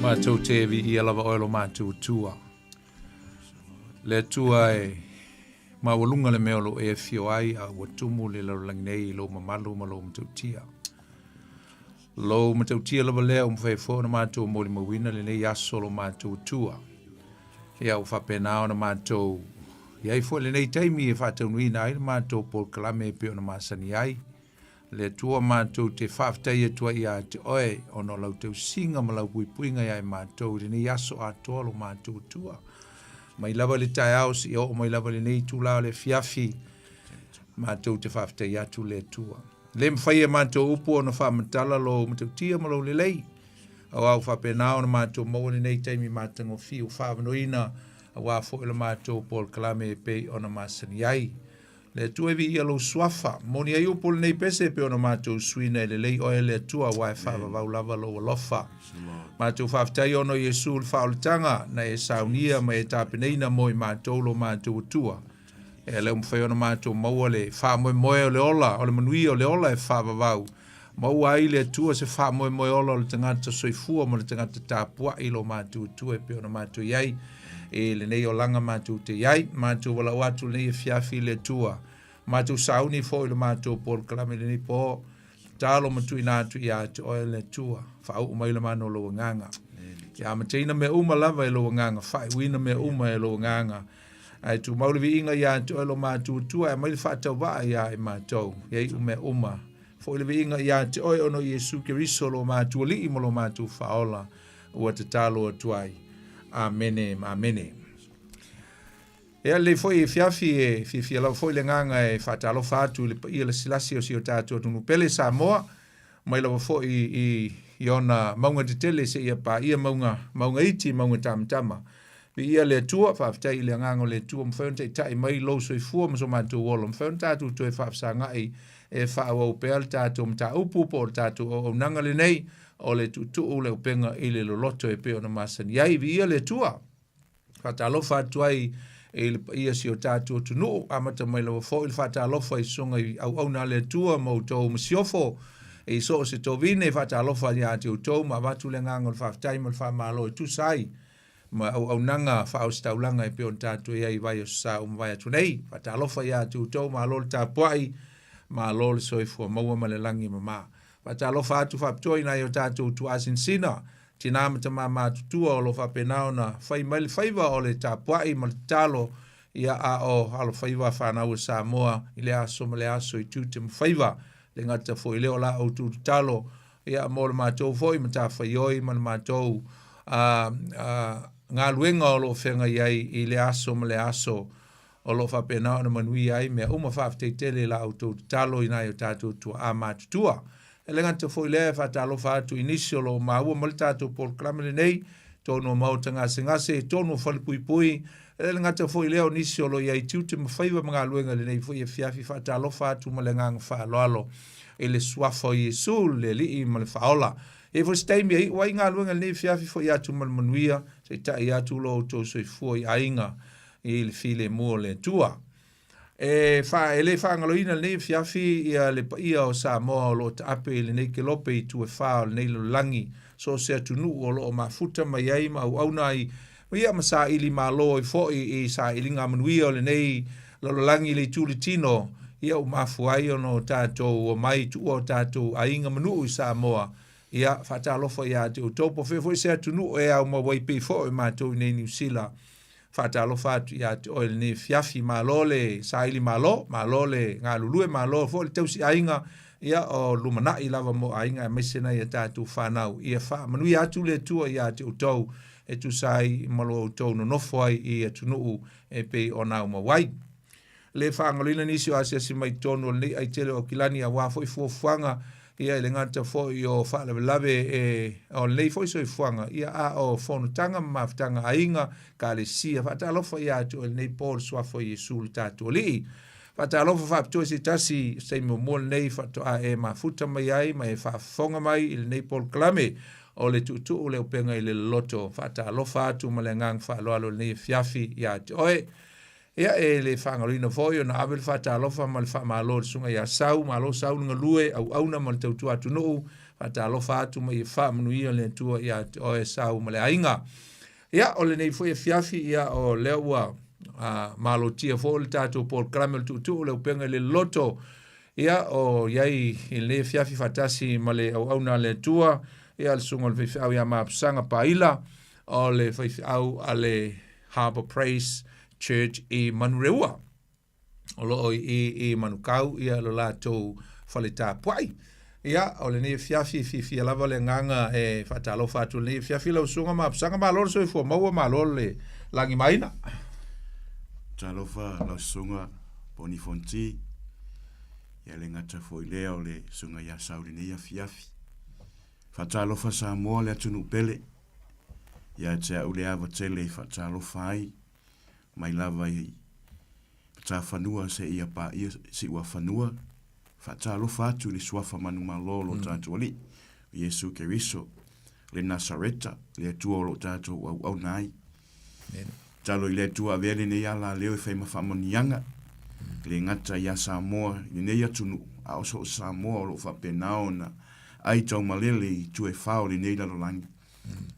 Matou te viia lava oe lo matou Atua. Le Atua e maualuga le mea o lo o e afio ai a ua tumu le lalolagi nei i lou mamalu ma lou matautia. Lou matautia lava lea ua mafai foi ona matou molimauina lenei aso lo matou Atua. Ia ua faapena ona matou i ai foi lenei taimi e faataunuina ai le matou polokalame e pei ona masani ai. Le Atua matou te faafetai atu ai ia te Oe ona o lau tausiga ma lau puipuiga ia i matou i lenei aso atoa lo matou Atua. Mai lava i le taeao seia oo mai lava i lenei itula o le afiafi, matou te faafetai atu le Atua. Le mafai e matou upu ona faamatala lou matautia ma lou lelei, auā ua faapena ona matou maua lenei taimi matagofie ua faaavanoina auā foi le matou polokalame e pei ona masani ai. Le Atua e viia lou suafa. Moni ai upu o lenei pese e pei ona matou suina e lelei oe le Atua aua e faavavau lava lou alofa. Matou faafetai ona o Iesu le faaolataga na e saunia ma e tapenaina mo i matou lo matou Atua. E lea ua mafai ona matou maua le faamoemoe o le ola, o le manuia o le ola e faavavau. Maua ai le Atua se faamoemoe ola o le tagata soifua ma le tagata tapuai lo matou Atua e pei ona matou i ai i lenei olaga matou te i ai. Matou valaau atu lenei afiafi i le Atua. Matou sauni foi i le matou polokalame i lenei po. Tatalo ma tuuina atu ia te oe le Atua. Faauu mai le mana o lou agaga. Ia amataina mea uma lava e lou agaga, faaiuina mea uma e lou agaga. Ae tumau le viiga ia te oe lo matou Atua, e aumai le faatauvaa ia i matou, ia iu mea uma. Foi le viiga ia te oe ona o Iesu Keriso lo matou Alii ma lo matou Faaola, ua tatalo atu ai. Amene ma amene. Ea lelei foi afiafi e fiafia lava foi le agaga e faatalofa atu i le paia lasilasi o si o tatou atunuu pele Samoa, mai lava foi i, i ona mauga tetele seia paia mauga, mauga iti, mauga tamatama. Viia le Atua, faafetai i le agaga o le Atua, mafai ona taitai mai lou soifua ma so matou ola, mafai ona tatou toe faafesagai e faaauau pea le tatou mataupu po o le tatou auaunaga lenei o le tuutuu le upega i le loloto e pei ona masani ai. Viia le Atua. Faatalofa atu ai i le paia si o tatou atunuu, amata mai lava foi le faatalofa i susuga i auauna a le Atua ma outou masiofo i so o se tovine, faatalofa ia te outou ma avatu le agaga o le faafetai ma le faamalo e tusa ai ma auaunaga faaositaulaga e pei ona tatou i ai i vaiaso sa ua mavae atu nei. Faatalofa ia te outou, malo le tapuai, malo le soifua maua ma le lagi e mama. Faatalofa atu faapitoa i nai o tatou tuaasinasina, tinā ma tamā matutua o lo o faapena ona fai mai le faiva o le tapuai ma le tatalo, ia a o alofaiva fanau a Samoa i le aso ma le aso i tiute ma faiva. Le gata foi lea o la outou tatalo, ia mo le matou foi matafaioi ma le matou galuega o lo o feagai ai i le aso ma le aso o lo o faapena ona manuia ai mea uma. Faafetai tele i la outou tatalo i nai o tatou tuaa matutua. E le gata foi lea e faatalofa atu i nisi o lo o maua ma le tatou polokalame lenei, tonu o maota gasegase, tonu o falepuipui, e le gata foi lea o nisi o lo o i ai tiute ma faiva ma galuega i lenei foi afiafi. Faatalofa atu ma le agaga faaaloalo i le suafa o Iesu, le Alii ma le Faaola. E i ai foi se taimi e iu ai galuega i lenei afiafi, foi atu ma le manuia, taitai atu lo outou soifua i aiga i le filemu o le Atua. E, fa, e le faagaloina lenei afiafi ia le paia o Samoa o lo o taape i lenei kelope i itu e fa o lenei lalolagi, so o se atunuu o lo o mafuta mai ai ma auauna ai ia ma saili malo ai foi i sailiga manuia o lenei lalolagi i le itu le tino, ia ua mafua ai ona o tatou omai tuua o tatou aiga ma nuu i Samoa. Ia, faatalofa ia te outou, po o fea foi se atunuu e aumau ai pei foi o matou i nei Niu Sila. Faatalofa atu ia te oe i lenei afiafi. Malo le saili malo, malo le galulue, malo foi le tausi aiga, ia o lumanai lava mo aiga aemaise nai a tatou fanau. Ia faamanuia atu le Atua ia te outou e tusa ai ma lo outou nonofo ai i atunuu e pei ona aumau ai. Le faagaloina nisi o asiasi mai totonu o lenei aitele o Aukilani aua foi fuafuaga ia i le gata foi o faalavelave e o lenei foi soifuaga ia a o fonotaga ma mafutaga aiga ekalesia. Faatalofa ia te oe lenei po le suafa o Iesu le tatou Alii. Faatalofa faapitoa i se tasi se taimi muamua lenei faatoa e mafuta mai ai ma e faafofoga mai i lenei polokalame o le tuutuu le upega i le loloto. Faatalofa atu ma le agaga faaaloalo i lenei afiafi ia te oe. Ia, e le faagaloina foi ona ave le faatalofa ma le faamalo i le Susuga ia Sau, malo Sau le galue, auauna ma le tautua atunuu. Faatalofa atu ma ia faamanuia le Atua ia te oe Sau ma le aiga. Ia, o lenei foi afiafi, ia, o lea ua malotia foi le tatou polokalame o le tuutuu le upega i le loto. Ia, o i ai i lenei afiafi faatasi ma le auauna a le Atua, ia, le susuga o le faifeau ia Mapusaga Paila, o le faifeau a le Harbour Praise Church i Manureua. O lo o i i Manukau ia lo latou fale tapuai. Ia, o lenei afiafi e fiafia lava le agaga e faatalofa atu i lenei afiafi lau susuga Mapusaga, malo le soifua maua, malo le lagimaina. Talofa lau susuga Poni Fonti, ia le gata foi lea o le susuga ia Sau i lenei afiafi. Faatalofa Samoa le atunuu pele, ia te au le ava tele e faatalofa ai mai lava i Matafanua seia paia Siuafanua, faatalofa atu i le Suafa manumalo o lo tatou Alii, o Iesu Keriso, le Nasareta, le Atua o lo tatou auauna ai. Tatalo i le Atua avea lenei alaleo e fai ma faamanuiaga, e le gata ia Samoa i lenei atunuu, a o so o Samoa o lo o faapena ona ai taumalele i itu e fa o lenei lalolagi.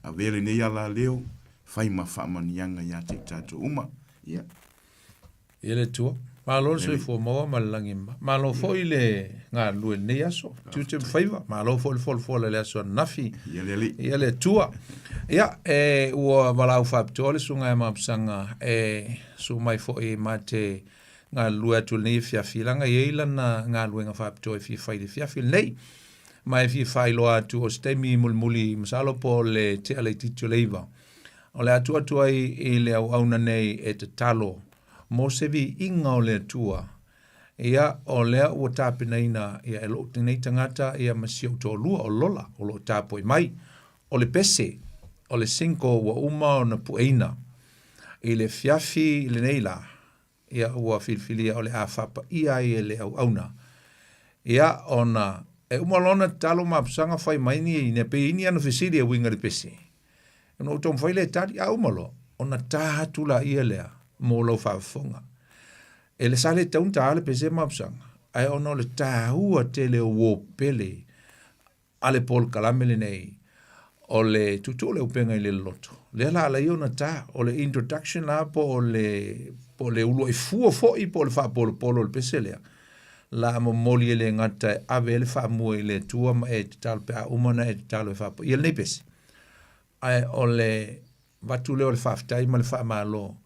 Avea lenei alaleo fai ma faamanuiaga ia te i tatou uma. Ia. Ia le Atua. Malo le soifua maua ma le lagi mama. Malo foi le galulue i lenei aso. Tiute ma faiva. Malo foi le folafola i le aso ananafi. Ia le Alii. Ia le Atua. Ia, e, ua valaau faapitoa le susuga ia Mapusaga e susu mai foi ma te galulue atu i lenei afiafi, leaga e i ai lana galuega faapitoa e fia fai i le afiafi lenei. Ma e fia faailoa atu o se taimi mulimuli masalo po o le tea laitiiti o le 9, O le a tuu atu ai i le auauna nei e tatalo mo se viiga o le Atua. Ia, o lea ua tapenaina ia e lou nei tagata ia ma si ou toalua o Lola o lo o tapuai mai. O le pese, o le single ua uma ona pueina i le afiafi lenei lā, ia ua filifilia o le a faapaia ai e le auauna. Ia, ona e uma loa ona tatalo Mapusaga fai mai ni ne pei ni ana fesili e uiga i le pese. Ona ou taumafai lea e tali, a uma loa, ona ta atu laia lea mo lau faafofoga. E le sa le tatau ona ta le pese Mapusaga, ae ona o le taua tele o uo pele a le polokalame lenei o le tuutuu le upega i le loloto. Lea la ala ai ona ta, o le introduction la po o le, po o le uluai fua foi po o le faapolopolo o le pese lea, la momoli e le gata e ave ai le faamua i le Atua ma e tatalo pe a uma ona e tatalo e faapaia lenei pese. Ae o le avatu lea o le faafetai ma le faamalo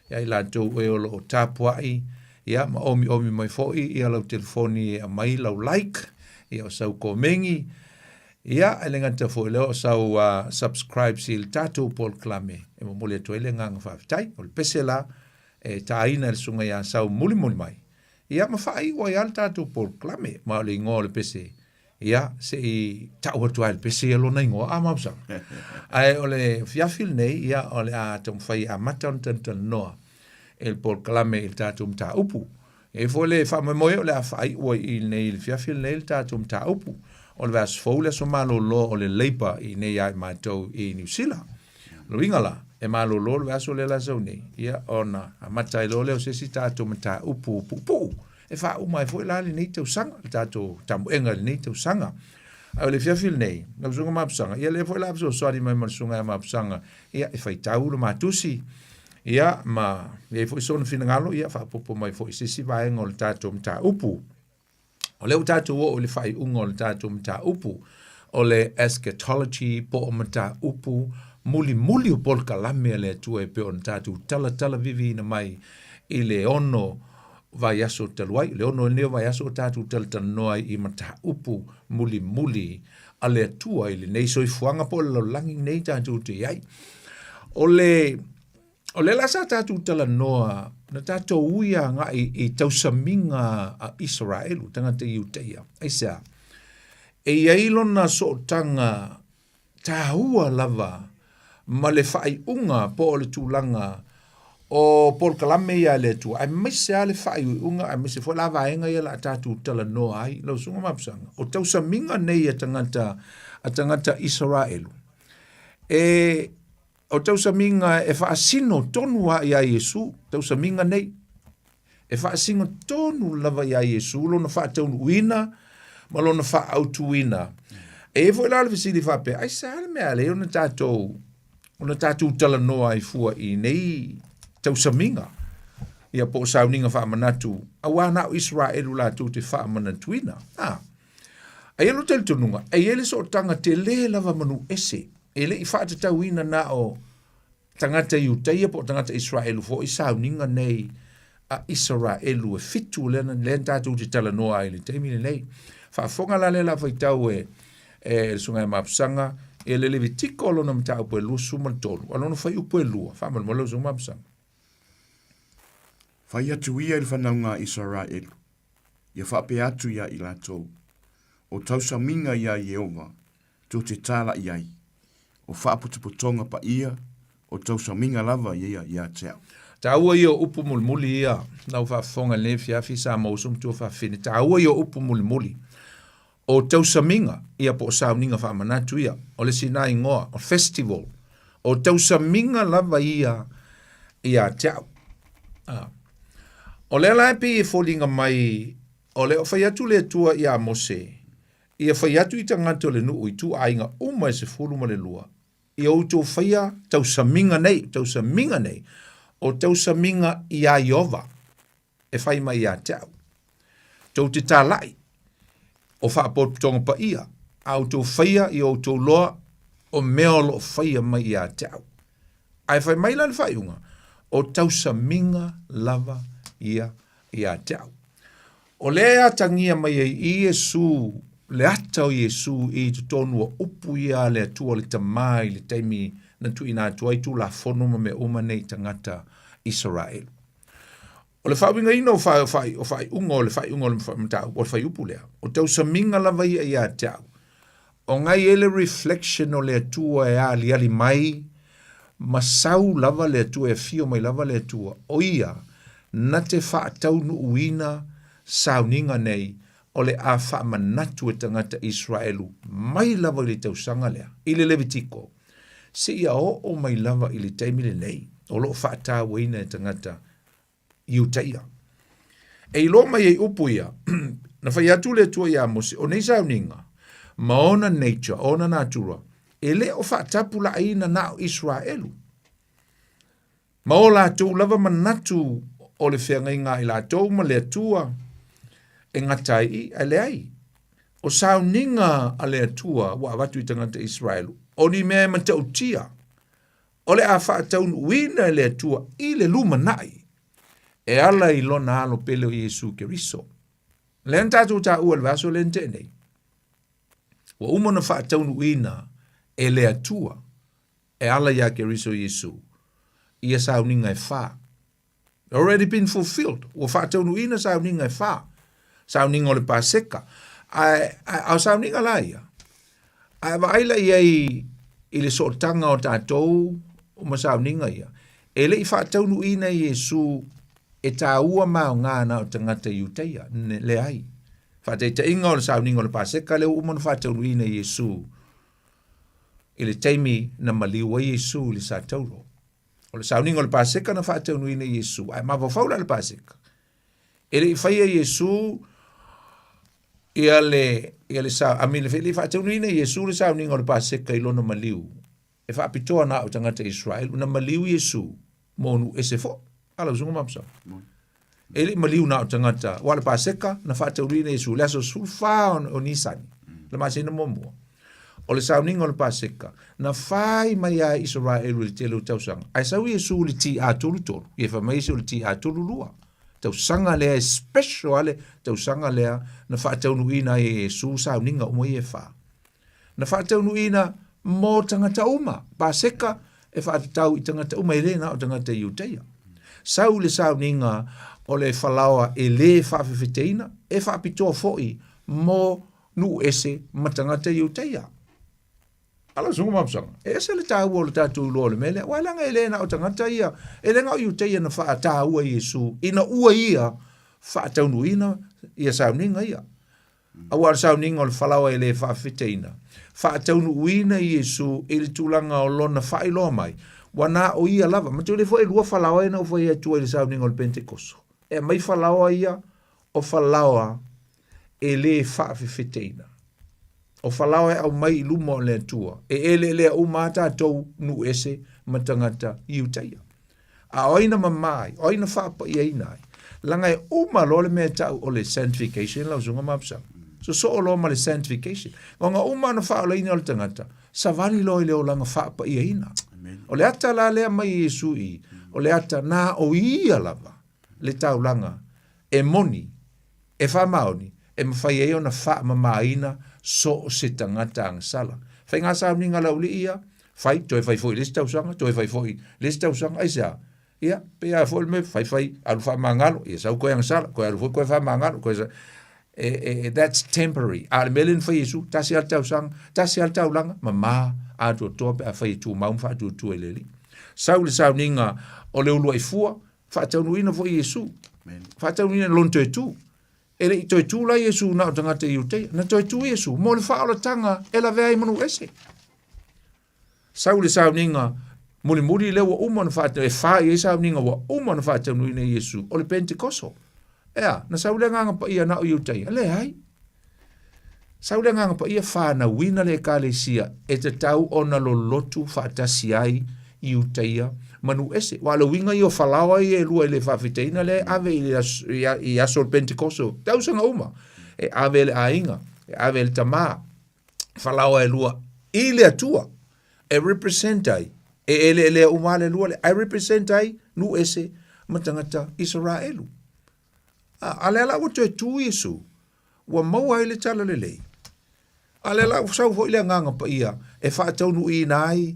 ia i latou e o lo o tapuai ia ma omiomi mai foi ia lau telefoni e aumai lau like, ia o sau komeni, ia e le gata foi lea o sau subscribes i le tatou polokalame e momoli atu ai le agaga faafetai. O le pese la e taina e le Susuga ia Sau mulimuli mai, ia ma faaiu ai lava le tatou polokalame, ma o le igoa o le pese Ia, se i tau atu ai le pese ia lona igoa, a Mapusaga. Ae o le afiafi lenei, ia, o le a taumafai e amata ona talatalanoa e le polokalame i le tatou mataupu. E i ai foi le faamoemoe o le a faaiu ai i lenei i le afiafi lenei le tatou mataupu. O le vaiaso fou le aso malolo o le Labour i inei ia i matou i Niu Sila. O le uiga la, e malolo le vaiaso lea la sau nei, ia, ona amata ai loa lea o se isi tatou mataupu puupuu e faauma ai foi la lenei tausaga, le tatou tamoega i lenei tausaga. Ae o le afiafi lenei, lau Susuga Mapusaga, ia lea foi la fesoasoani mai ma le Susuga ia Mapusaga, ia e faitau le matusi, ia ma i ai foi sona finagalo, ia faaopoopo mai foi i se isi vaega o le tatou mataupu. O lea ua tatou oo i le faaiuga o le tatou mataupu, o le eschatology po o mataupu mulimuli o polokalame a le Atua e pei ona tatou talatala viviina mai i le ono vaiaso talu ai. O le ono lenei o vaiaso o tatou talatalanoa ai i mataupu mulimuli a le Atua i lenei soifuaga po o le lalolagi lenei tatou te i ai. O le O lea la sa tatou talanoa, na tatou ui agai i tausamiga a Isaraelu, tagata Iutaia. Aisea? E i ai lona sootaga taua lava ma le faaiuga po o le tulaga o polokalame ia a le Atua, aemaise lava le faaiuiuga, aemaise foi la vaega ia o le a tatou talanoa ai. Lau Susuga Mapusaga, o tausamiga nei a tagata, a tagata Isaraelu, e O tausamiga e faasino tonu lava iā Iesu, tausamiga nei, e faasino tonu lava iā Iesu lona faataunuuina ma lona faaautuina. E i ai foi la le fesili faapea, aisea le mea e ala ai ona tatou ona tatou talanoa ai fua i nei tausamiga, ia po o sauniga faamanatu, auā na o Iseraelu latou te faamanatuina. A, a i ai lou talitonuga, e i ai le sootaga tele lava ma nuu ese, e le i faatatauina na o tagata Iutaia po o tagata Iseraelu foi sauniga nei a Iseraelu e fitu lea na lea tatou te talanoa ai i le taimi lenei. Faafofoga la lea la faitau e e le Susuga ia Mapusaga e le Levitiko lona mataupu e 23 a lona fuaiupu e 2. Faamolemole lau Susuga Mapusaga. Fai atu ia i le fanauga a Isaraelu, ia faapea atu ia i latou, O tausamiga ia Ieova, tou te tālaʻi ai, o faapotopotoga paia, o tausamiga lava ia ia te au. Taua ia o upu mulimuli ia, lau faafofoga i lenei afiafi sa maua uso matua faafefine, taua ia o upu mulimuli, o tausamiga ia po o sauniga faamanatu ia, o le isi na igoa, o festival, o tausamiga lava ia ia te au. A. O lea la e pei e foliga mai, o le o fai atu le Atua ia Mose, Ia fai atu i tagata o le nuu i ituaiga uma e 12, ia outou faia tausamiga nei, tausamiga nei, o tausamiga iā Ieova, e fai mai ia te au. Tou te tālaʻi, o faapotopotoga paia, a outou faia i o outou loa o mea o lo o faia mai ia te au. Ae fai mai la le faaiuga, o tausamiga lava ia ia te au. O lea e atagia mai ai i Iesu, le ata o Iesu i totonu o upu ia a le Atua le Tama i le taimi na tuuina atu ai Tulafono ma mea uma nei i tagata Isaraelu. O le faauigaina o fa, fa, o faaiuga o le faaiuga o le mataupu, o le fuaiupu lea, o tausamiga lava ia ia te au. O ngai ai le reflection o le Atua e aliali mai, ma sau lava le Atua, e afio mai lava le Atua, o ia na te faataunuuina sauniga nei o le a faamanatu e tagata Israelu mai lava i le tausaga lea, i le Levitiko, seia oo mai lava i le taimi lenei o lo o faatauaina e tagata Iutaia. E iloa mai ai upu ia, na fai atu le Atua iā Mose, o nei sauniga, ma ona nature, ona natura, e le o faatapulaaina na o Israelu. Ma o latou lava manatu o le feagaiga a i latou ma le Atua e gata ai i, ae leai. O sauniga a le Atua ua avatu i tagata Israelu, o ni mea e matautia, o le a faataunuuina e le Atua i le lumanai e ala i lona alo pele o Iesu Keriso. Lea na tatou taua i le vaiaso lea na tea nei. Ua uma ona faataunuuina e le Atua e ala iā Keriso Iesu ia sauniga e fa. Already been fulfilled. Ua faataunuuina sauniga e fa. Sauniga o le Paseka. Ae, ae, a o sauniga la ia, ae vaai la i ai i le sootaga o tatou ma sauniga ia, e le i faataunuuina e Iesu e taua ma aoga na o tagata Iutaia. Leai. Faataitaiga o le sauniga o le Paseka lea ua uma ona faataunuuina e Iesu i le taimi na maliu ai Iesu i le satauro. O le sauniga o le Paseka na faataunuuina e Iesu, ae mafaufau la i le Paseka. E le i faia Iesu ia le, ia le sa, I mean, e le i faataunuuina e Iesu le sauniga o le Paseka i lona maliu. E faapitoa na o tagata Israel, na maliu Iesu mo nuu ese foi. A lau susuga Mapusaga. E le i maliu na o tagata, aua o le Paseka na faataunuuina e Iesu i le aso 14 o Nisani, le masina muamua. O le sauniga o le Paseka, na fai mai lava e Isaraelu i le tele o tausaga, ae sau Iesu i le TA 33, ia fai mai isi o le TA 32. Tausaga lea e special lava le tausaga lea na faataunuuina ai e Iesu sauniga uma ia e fa. Na faataunuuina mo tagata uma. Paseka e faatatau i tagata uma, e le na o tagata Iutaia. Sau le sauniga o le falaoa e le faafefeteina, e faapitoa foi mo nuu ese ma tagata Iutaia. A lau susuga Mapusaga, e ese le taua o le tatou iloa o le mea lea, aua leaga e le na o tagata ia, e le na o Iutaia na faataua Iesu ina ua ia faataunuuina ia sauniga ia. Aua o le sauniga o le falaoa e le faafefeteina, faataunuuina Iesu i le tulaga o lona faailoa mai, ua na o ia lava. Matou le foi e lua falaoa ia na ou fai atu ai i le sauniga o le Pentekoso. E aumai falaoa ia, o falaoa e le faafefeteina. O falaoa e aumai i luma o le Atua, e eleelea uma a tatou nuu ese ma tagata Iutaia. A o ai na mama ai, o ai na faapaiaina ai? Laga e uma loa le mea e tau o le sanctification lau susuga ma Absalom. Sosoo loa ma le sanctification. Ona uma ona faaolaina o le tagata, savali loa i le olaga faapaiaina. O le ata la lea mai Iesu i, o le ata na o ia lava le taulaga e moni, e faamaoni, e mafai ai ona faamamaina so o se tagata agasala. Faiga sauniga a le aualii ia, fai, toe fai foi i le isi tausaga, toe fai foi i le isi tausaga, aisea? Ia, pei lava foi le mea, fai fai, alu faamagalo, ia sau koe agasala, koe alu foi koe faamagalo, koe sa... E, e, that's temporary. A o le mea lea na fai e Iesu, tasi lava le tausaga, tasi lava le taulaga, mama atoatoa pe afai e tumau ma faatuatua i le Alii. Sau le sauniga o le uluai fua, faataunuuina foi Iesu. Faataunuuina lona toe tu. E le i toe tu la Iesu na o tagata Iuteia. Na toe tu Iesu mo le faaolataga e lavea ai manu ese. Sau le sauniga mulimuli lea ua uma ona faatau, e fa i ai sauniga ua uma ona faataunuuina e Iesu, o le Pentekoso. Ea, na sau le Agaga Paia na o Iutaia? Leai. Sau le Agaga Paia fanauina le Ekalesia e tatau ona lolotu faatasi ai Iutaia ma nuu ese. Aua o le uiga ia o falaoa ia e lua e le faafitaina lea e ave i le aso, i aso o le Pentekoso, tausaga uma, e ave e le aiga, e ave e le tamā, falaoa e lua i le Atua e represent ai, e eleelea uma lava le lua lea, ae represent ai nuu ese ma tagata Isaraelu. A, a lea la ua toe tu Iesu, ua maua ai le talalelei. A lea la ua sau foi le Agaga Paia e faataunuuina ai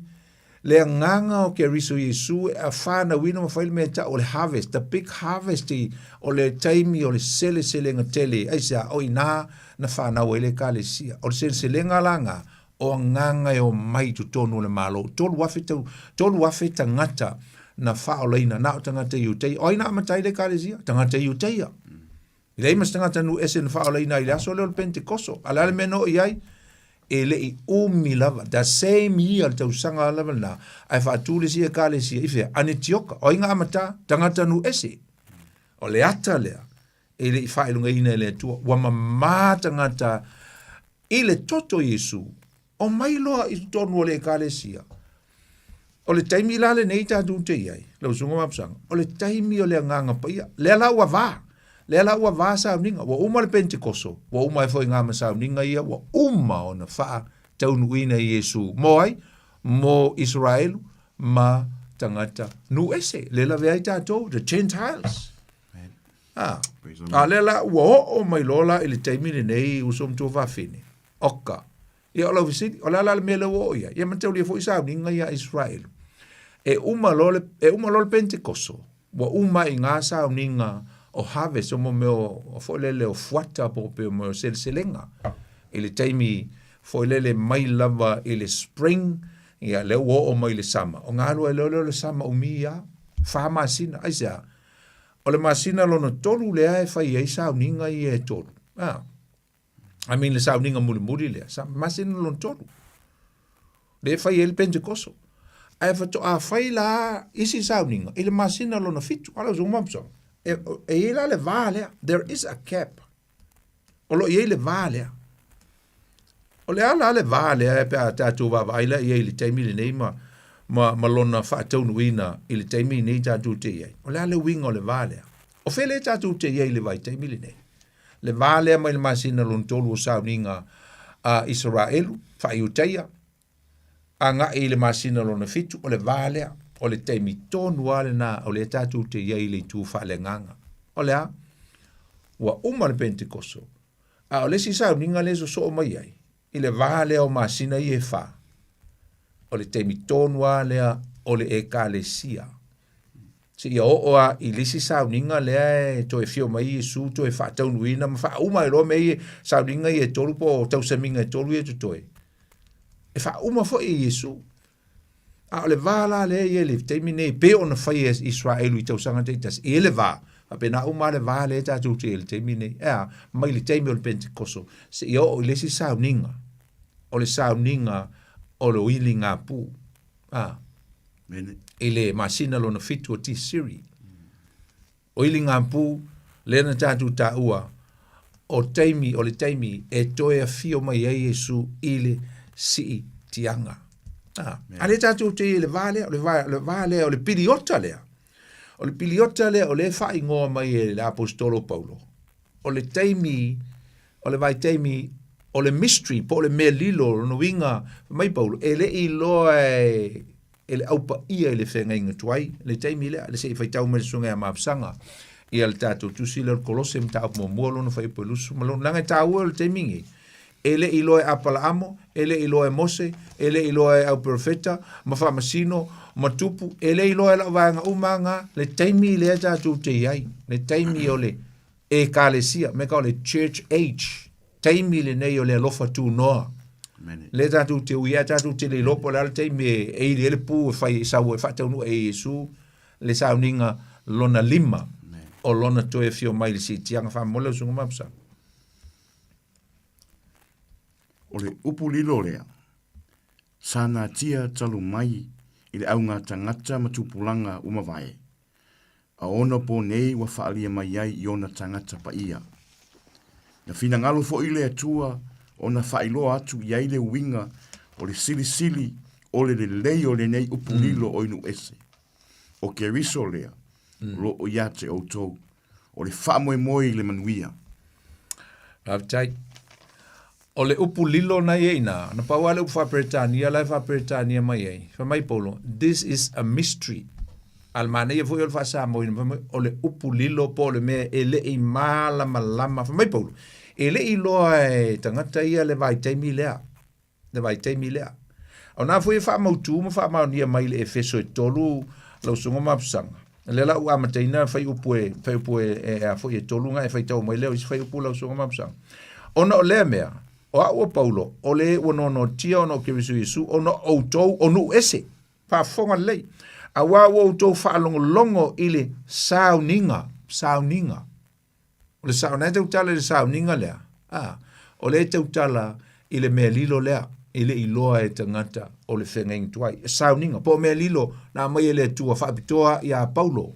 le agaga o Keriso Iesu e fanauina ma fai le mea e tau o le harvest, the big harvest i, o le taimi o le seleselega tele, aisea, o i ina na fanau ai le Ekalesia. O le seleselega la na, o agaga e omai i totonu o le Malo. 3,000 tau, 3,000 tagata na faaolaina, na o tagata Iutaia. O ai na amata ai le Ekalesia? Tagata Iutaia. E leai ma se tagata nuu ese na faaolaina ai i le aso lea o le Pentekoso. A o le a le mea na oo i ai? E le i umi lava, the same year, le tausaga lava lena, ae faatu le isi Ekalesia i fea? Anetioka. O ai na amata? Tagata nuu ese. O le ata lea, e le i faailogaina e le Atua. Ua mamā tagata i le toto o Iesu, omai loa i totonu o le Ekalesia. O le taimi la lenei tatou te i ai, lau Susuga Mapusaga, o le taimi o le Agaga Paia. Lea la ua va, lea la ua va sauniga, ua uma le Pentekoso, ua uma ai foi ngā ma sauniga ia, ua uma ona faataunuuina e Iesu. Mo ai? Mo Isaraelu ma tagata nuu ese, le lavea ai tatou, the Gentiles. Ah, a lea la ua oo mai loa la i le taimi lenei uso ma tuafafine. Oka. Ia o lau fesili, o le a la le mea lea ua oo i ai? Ia mataulia foi sauniga ia a Israelu. E uma loa le, e uma loa le Pentekoso, ua uma ai ngā sauniga o harvest, o mo mea o, foi lele o fuata po o mea o seleselega. I le taimi foi lele mai lava i le spring, ia lea ua oo mai i le summer. O ngā lua e leo lea o le summer umi ia, wha masina, aisea? O le masina lona tolu lea e fai ai sauniga ia e tolu. Ah. I mean le sauniga mulimuli lea, sa masina lona tolu. Lea e fai ai le Pentekoso. Ae faatoa fai la isi sauniga i le masina lona fitu. Ala usuga mapusaga. E, e i ai la le va lea. There is a gap. O lo o i ai le va lea. O le a la le va lea pe a tatou vaavaai la i ai i le taimi lenei ma, ma, ma lona faataunuuina i le taimi lenei tatou te i ai. O le a le uiga o le va lea? O fea lea tatou te i ai i le vaitaimi lenei? Le va lea mai le masina lona tolu o sauniga a Isaraelu, faa-Iutaia, agai i le masina lona fitu, o le va lea, o le taimi tonu lava lena o lea tatou te i ai i le itu faaleagaga. O le a? Ua uma le Pentekoso, a o le isi sauniga lea e sosoo mai ai, i le va lea o masina ia e fa, o le taimi tonu lava lea o le Ekalesia. Seia oo lava i le isi sauniga lea e toe afio mai Iesu toe faataunuuina ma faauma ai loa mea ia, sauniga ia e tolu po o tausamiga e tolu ia e totoe. E faauma foi e Iesu. A o le va la lea e i ai i le taimi nei, pei ona fai e Israelu i tausaga taitasi, e i ai le va, faapena uma lava le va lea tatou te i ai i le taimi nei. E a? Mai le taimi o le Pentekoso seia oo i le isi sauniga, o le sauniga o le uiligapu. A. I le masina lona fitu o Tisiri. O iligapu lea na tatou taua. O taimi, o le taimi e toe afio mai ai Iesu i le siitiaga. A, a lea tatou te i i le va lea, o le va, le va lea, o le piliota lea. O le piliota lea o lea e faaigoa mai e le aposetolo Paulo. O le taimi, o le vaitaimi, o le mystery, po o le mea lilo, lona uiga, fai mai Paulo, e le i iloa e, e le Au Paia i le feagaiga tuai, le taimi lea, le se i faitau mai le Susuga ia Mapusaga ia le tatou tusi lea o le Kolose mataupu muamua lona fuaiupu e 20 ma lona, leaga e taua le taimi lenei, e le i iloa e Apalaamo, e le i iloa e Mose, e le i iloa e au perofeta, ma faamasino, ma tupu, e le i iloa e lau vaega uma lava na, le taimi lea tatou te i ai, le taimi o le Ekalesia, me ka o le church age, taimi lenei o le alofa tunoa. Lea tatou te ui ai, tatou te le iloa po o le a le taimi e, e ili ai le pu e fai e sau e faataunuu e Iesu le sauniga lona lima o lona toe afio mai i le siitiaga. Faamolemole lau Susuga Mapusaga. O le upu lilo lea, sa natia talu mai i le auga tagata ma tupulaga ua mavae, A ona po nei ua faaalia mai ai i ona tagata paia. Na finagalo foi le Atua ona faailoa atu i ai le uiga o le silisili o le lelei o lenei upu lilo o inu ese. O Keriso lea, o lo o ia te outou, o le faamoemoe i le manuia. Faafetai. O le upu lilo na i ai ina, na pau lava le upu faa-Peretania la e faa-Peretania mai ai. Fai mai Paulo, this is a mystery. A o le manaia foi o le faa-Samoa ina, fai mai, o le upu lilo po o le mea e le i malamalama. Fai mai Paulo, e le i iloa e tagata ia le vaitaimi lea, le vaitaimi lea. O na foi e faamautu ma faamaonia mai i le Efeso e 3 lau Susuga Mapusaga. Lea la ua amataina fuaiupu e, fuaiupu e, e, a foi e tolu na e faitau mai lea o isi fuaiupu lau Susuga Mapusaga. Ona o lea mea, o au o Paulo, o le ua noanoatia ona o Keriso Iesu, ona o outou o nuu ese. Faafofoga lelei. Auā ua outou faalogologo i le sauniga, sauniga. O le sao, na e tautala i le sauniga lea, a, o lea e tautala i le mea lilo lea, e le i iloa e tagata o le feagaiga tuai. E sauniga, po o mea lilo na aumai e le Atua faapitoa iā Paulo,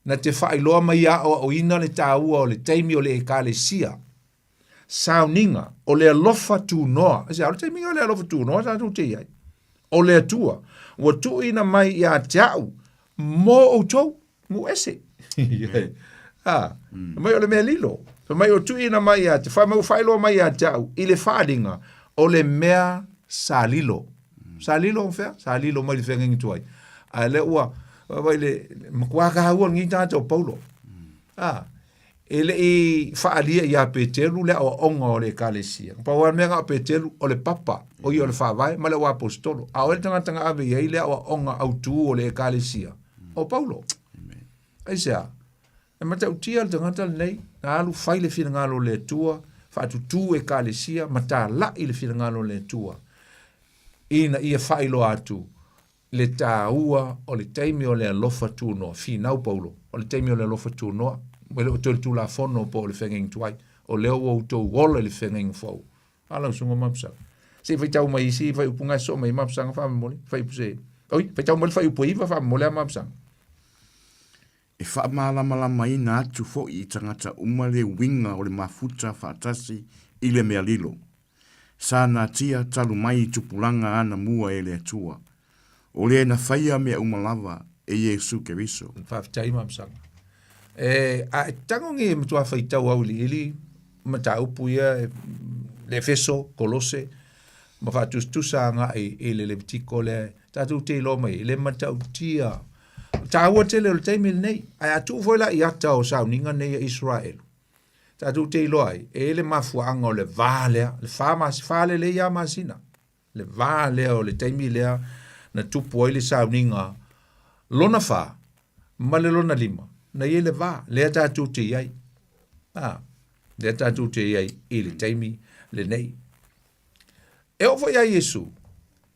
na te faailoa mai ia aoaoina le taua o le taimi o le Ekalesia. Sauniga, o le alofa tunoa. Aisea, o le taimi o le alofa tunoa tatou te i ai. O le Atua, ua tuuina mai ia te au mo outou, nuu ese. Ah, mai o le mea lilo. Fai mai o tuuina mai ia te, fai mai ua faailoa mai ia te au i le faaaliga o le mea sa lilo. Sa lilo o fea? Sa lilo mai le feagaiga tuai. Ae lea ua, vai le, matua taua lenei tagata o Paulo. Ah, E le i faaalia iā Peteru le aoaoga o le Ekalesia. Na pau lava le mea na o Peteru, o le papa, o ia o le faavae, ma le auaposetolo. A o ai le tagata na ave i ai le aoaoga autū o le Ekalesia? O Paulo. Aisea? E matautia le tagata lenei, na alu fai le finagalo o le Atua, faatutū Ekalesia, ma talai le finagalo o le Atua, ina ia faailoa atu le taua o le taimi o le alofa tunoa, finau Paulo, o le taimi o le alofa tunoa, e le o toe le Tulafono po o le feagaiga tuai, o lea ua outou ola i le feagaiga fou. A lau Susuga Mapusaga. Se i faitau mai isi fuaiupu na e sosoo mai Mapusaga faamolemole, fuaiupu se, oi, faitau mai le fuaiupu e 9 faamolemole a Mapusaga. E faamalamalamaina atu foi i tagata uma le uiga o le mafuta faatasi i le mea lilo. Sa natia talu mai i tupulaga anamua e le Atua, o le na faia mea uma lava e Iesu Keriso. Faafetai Mapusaga. E, a e tago nei e matua faitau auiliili mataupu ia, le Efeso, Kolose, ma faatusatusa agai i le Levitiko lea, tatou te iloa mai ai, le matautia taua tele o le taimi lenei. Ae a tuu foi la i ata o sauniga nei a Iseraelu, tatou te iloa ai, e i ai le mafuaaga o le va lea, le fa mas, fa lelei lava masina, le va lea o le taimi lea na tupu ai le sauniga lona fa ma le lona lima, na i ai le va lea tatou te i ai. A, lea tatou te i ai i le taimi lenei. E oo foi ia Iesu,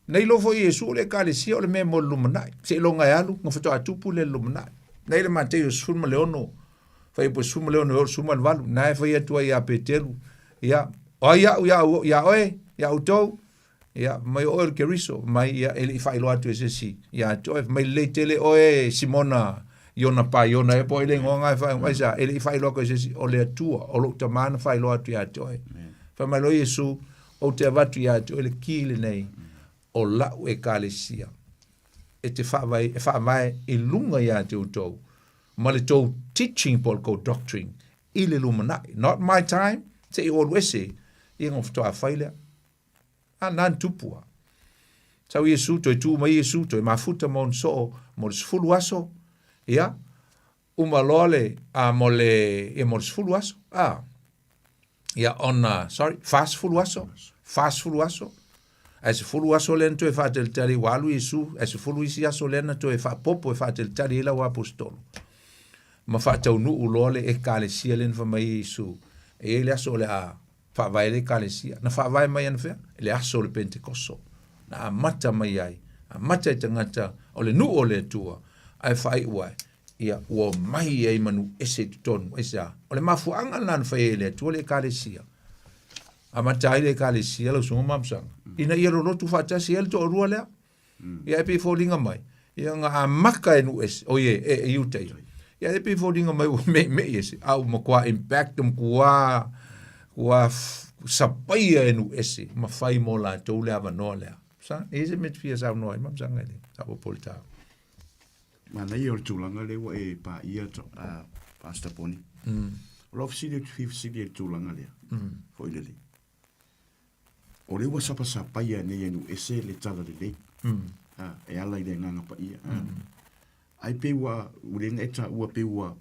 na iloa foi e Iesu o le Ekalesia o le mea mo le lumanai. Seiloga e alu, na faatoa tupu lea i le lumanai. Na i le Mateo 16, fuaiupu 16 e oo i le 18, na e fai atu ai ia Peteru, ia, o ai au ia, ia oe, ia outou, ia, mai o oe o le Keriso, mai ia, e le i faailoa atu e se isi ia te oe, mai lelei tele oe Simona. Iona Paiona ea po o ai le igoa na e faaigoa ai sa, e le i faailoa atu e se isi, o le Atua, o lou Tama na faailoa atu ia te oe. Fai mai loa Iesu, Ou te avatu ia te oe le ki lenei o lau Ekalesia, e te faavae, e faavae i luga ia te outou, ma le tou teaching po o le tou doctrine i le lumanai. Not my time, se i ou alu ese, ia ona faatoa fai lea. A na na tupu a. Sau Iesu, toe tu mai Iesu, toe mafuta ma ona soo mo le 10 aso, ia, uma loa le, a, mo le, ia mo le 10 aso, a, ia ona, sorry, 40 aso, 40 aso, ae 10 aso lea na toe faatalitali ua alu Iesu, ae 10 isi aso lea na toe faapopo e faatalitali ai lau aposetolo. Ma faataunuu loa le ekalesia lea na fai mai ai Iesu, e i ai le aso o le a faavae le Ekalesia. Na faavae mai anafea? I le aso o le Pentekoso. Na amata mai ai, amata i tagata o le nuu o le Atua, ae faaiu ai, ia ua omai ai ma nuu ese i totonu. Aisea? O le mafuaaga lena na fai ai e le Atua le Ekalesia. Amata ai le Ekalesia lau susuga Mapusaga, ina ia lolotu faatasi ai le toalua lea. Ia e pei e foliga mai, ia na amata e nuu ese, oi e, e, e Iuta ia. Ia e pei e foliga mai ua meʻimeʻi ese, a ua matua impact, matua, ua sapaia e nuu ese, ma fai mo latou le avanoa lea. Sa, e i ai se mea e te fia saunoa ai, Mapusaga i le faaopoopo i le taua. Manaia o le tulaga lea ua e paia, Pastor Poni. O lau fesili ou te fia fesili i le tulaga lea, foi lele. O lea ua sapasapaia nei e nuu ese le talalelei, a, e ala i le Agaga Paia. A, ai pei ua, ua le na e taua pei ua,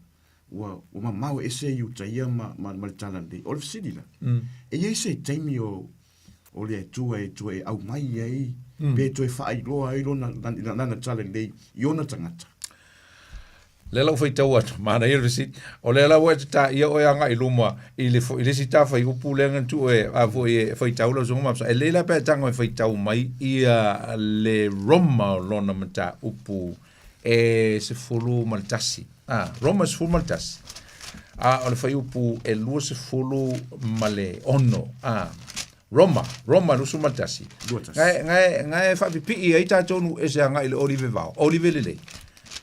ua, ua mamao ese Iutaia ma, ma, ma le talalelei. O le fesili la, e i ai se taimi o, o le Atua e toe aumai ai, pe toe faailoa ai lona, lana talalelei i ona tagata? Lea la ua faitau atu, manaia le fesili. O lea la ua e tataia oe agai i luma i le, i le isi ta fuaiupu lea na tuu e, a foi e faitau lau susuga Mapsa. E lelei la pe a tago e faitau mai ia le Roma o lona mataupu e 11. A, Roma 11. A, o le fuaiupu e 26. A, Roma, Roma 21. Nga nga nga e faapipii ai tatou nuu ese agai i le olive vao, olive lelei.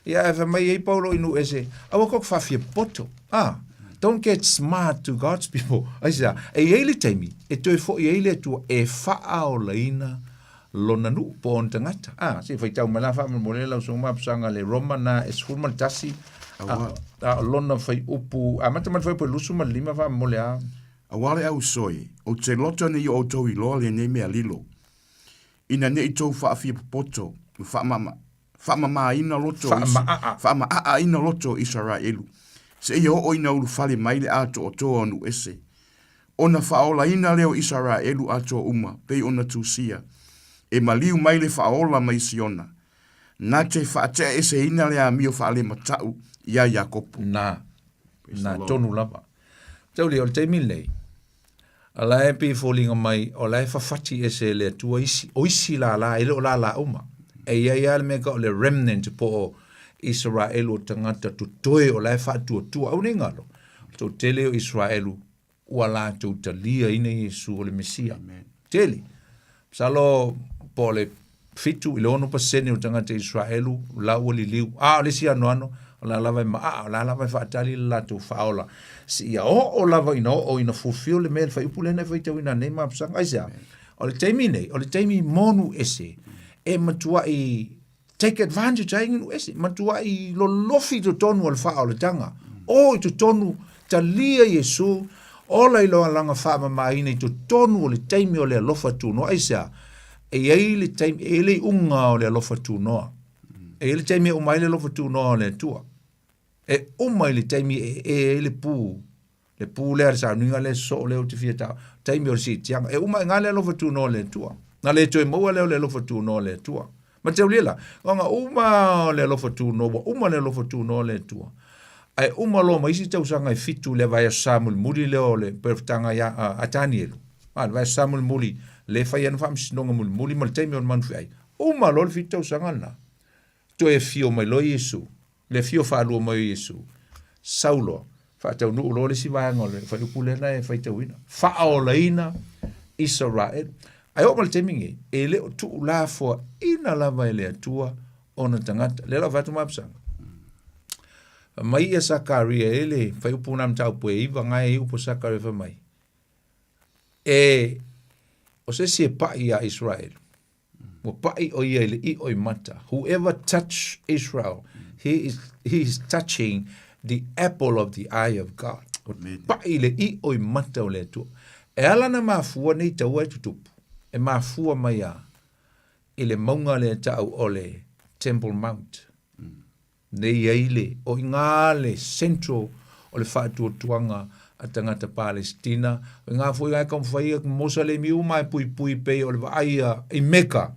Ia ae fai mai ai Paulo i nuu ese, aua kou te faafiapoto. Ah, don't get smart to God's people. Aisea, e i ai le taimi e toe foi ai le Atua e faaolaina lona nuu po o ona tagata. Ah, se i faitau mai la faamolemole lau susuga Mapusaga le Roma na e 11, a, a o lona fuaiupu, amata mai le fuaiupu e 25 faamolemole a. Aua le auso e, ou te loto nei o outou iloa lenei mea lilo, ina ne i tou faafiapopoto, faamama, faamamaina loto o Is, faamaaaina loto o Isaraelu, seia oo ina ulufale mai le atoatoa o nuu ese, ona faaolaina lea o Isaraelu atoa uma, pei ona tusia, e maliu mai le faaola mai Siona, na te faateaeseina le amio faalematau iā Iakopo. Na, na tonu lava. Tauli, o le taimi lenei, o la e pei e foliga mai, o la e fafati ese e le Atua isi, o isi lala, e le o lala uma. E i ai lava le mea e tau o le remnant po o Isaraelu o tagata totoe o la e faatuatua. Aua ne i galo, o le toatele o Isaraelu ua latou taliaina Iesu o le Mesia. Tele. Masalo po o le 7 i le 6% o tagata Israelu la ua liliu. A o le isi anoano, o la lava e maa, o la lava e faatali le latou faaola. Seia oo lava ina oo ina fulfill le mea le fuaiupu lea na e faitauina nei mapusaga. Aisea? O le taimi nei, o le taimi monu ese e matuai take advantage ai nuu ese, matuai lolofi i totonu o le faaolataga. O i totonu, talia Iesu, ola i lona faamamaina i totonu o le taimi o le alofa tunoa. Aisea? E i ai le taimi, e i ai le iuga o le alofa tunoa. E i ai le taimi e uma ai le alofa tunoa o le Atua. E uma i le taimi e ee ai le pu, le pu lea, le sauniga lea sosoo lea ou te fia tau, taimi o le siitiaga. E uma i ina le alofa tunoa o le Atua. Na le toe maua lea o le alofa tunoa o le Atua. Mataulia la, ona uma o le alofa tunoa, ua uma le alofa tunoa o le Atua. Ae uma loa ma isi tausaga e fitu i le vaiaso sa mulimuli lea o le perofetaga ia a Tanielu. A, le vaiaso sa mulimuli, lea e fai ai ana faamasinoga mulimuli ma le taimi o le manufeai. Uma loa le fitu tausaga lena, toe afio mai loa Iesu, le afio faalua mai o Iesu, sau loa, faataunuu loa le isi vaega o le fuaiupu lea na e faitauina, faaolaina Isaraelu. Ae oo mai le taimi lenei, e le o tuulafoaina lava e le Atua ona tagata. Lea la ua fai atu Mapusaga. Fai mai ia Sakaria e le fuaiupu na mataupu e 9 na e upu Sakaria fai mai. E o se isi e pa'i iā Iseraelu, ua pa'i ʻo ia i le ʻiʻo i mata. Whoever touch Israel, he is, he is touching the apple of the eye of God. Ua pa'i i le ʻiʻo i mata o le Atua. E ala na mafua nei taua e tutupu, e mafua mai a i le mauga lea ta'u o le Temple Mount. Nei ai le, o i ngā le central o le faatuatuaga a tagata Palestina, o i ngā foi ai taumafai e Mosalemi uma e puipui pei o le vaai a i Mecca,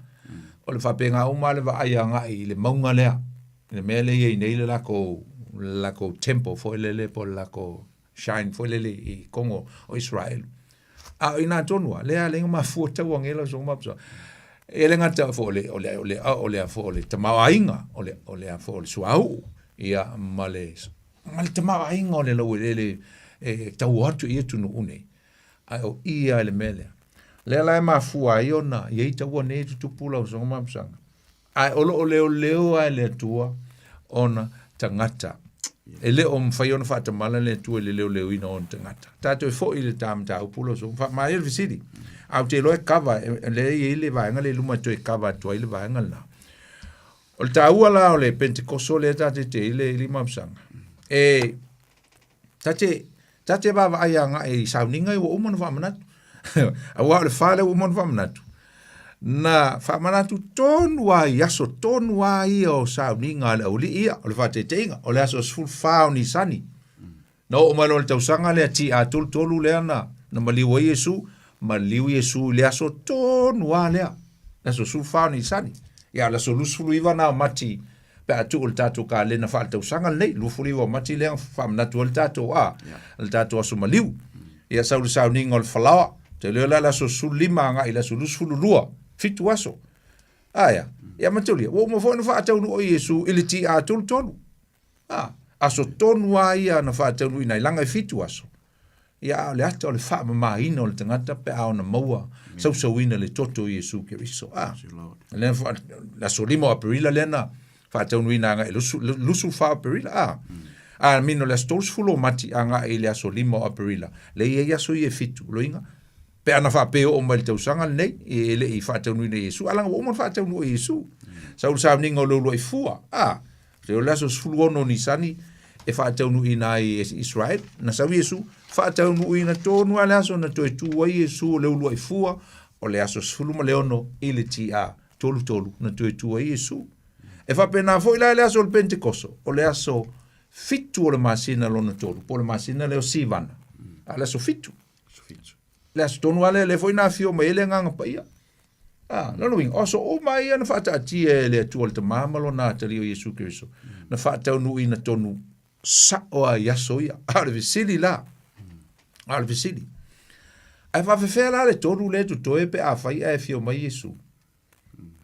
o le faapena uma le vaai agai i le mauga lea, i le mea lea e i ai nei le lakou, le lakou temple foi lele po o le lakou shrine foi lele i Kongo o Israel. A o ina tonu a, lea le mafua tau angela so ma E le gata fo le o le o le o le fo le tamaoaiga o le o le fo le suauu ia ma le ma le tamaoaiga o le laueleele e tau atu i atunuu nei. Ae o ia le mea lea. Lea la e mafua ai ona i ai taua nei tutupu lau soga mapusaga. Ae o lo o leoleo lava e le Atua ona tagata. E le o mafai ona faatamala le Atua i le leoleoina o ona tagata. Tatou e foi i le ta mataupu lau susuga. Faamāia le fesili. Ae ou te iloa e kava, lea e i ai le vaega lea i luma e toe kava atu ai le vaega lena. O le taua la o le Pentekoso lea tatou te i le limapusaga, e Ta te, ta te vaavaai agai i sauniga ua uma ona faamanatu. Aua o le fa lea ua uma ona faamanatu. Na faamanatu tonu lava i aso tonu lava ia o sauniga a le aualii ia, o le faataitaiga, o le aso 14 o Nisani. Na oo mai loa i le tausaga lea TA33 lea na, na maliu ai Iesu, maliu Iesu i le aso tonu lava lea, le aso 14 o Nisani. Ia, o le aso 29 na o Mati pe a tuu le tatou kalena faaletausaga lenei, 29 o Mati lea na faamanatu ai le tatou a, le tatou aso maliu. Ia sau le sauniga o le falaoa, te leo la le aso 15 agai i le aso 22, fitu aso. Aea, ia mataulia, ua uma foi ona faataunuu e Iesu i le TA33. A, aso tonu lava ia na faataunuuina ai, leaga e fitu aso. Ia, a o le ata o le faamamaina o le tagata pe a ona maua sausauina le toto o Iesu Keriso. A, lea fa, le aso 5 o Aperila lea na faataunuuina agai i le 24 o Aperila. A, a mino le aso 30 o Mati agai i le aso 5 o Aperila. Lea e i ai aso ia e fitu, loiga. Pe ana faapea e oo mai i le tausaga lenei, e le i faataunuuina e Iesu. A leaga ua uma ona faataunuu e Iesu. Sau le sauniga o le uluai fua. A, Se o le aso 16 o Nisani e faataunuuina ai e Israel. Na sau Iesu, faataunuuina tonu lava le aso na toe tu ai Iesu o le uluai fua, o le aso 16 i le TA 33 na toe tu ai Iesu. E faapena foi la i le aso o le Pentekoso, o le aso fitu o le masina lona tolu, po o le masina lea o Sivana, a le aso fitu. Le aso tonu lava lea, lea foi na afio mai ai le Agaga Paia. A, lona uiga, o aso uma ia na faataatia e le Atua le Tama ma lona Atalii o Iesu Keriso, na faataunuuina tonu sa'o lava i aso ia. A o le fesili la, a o le fesili, ae faafefea la le tolu lea e totoe pe afai ae afio mai Iesu?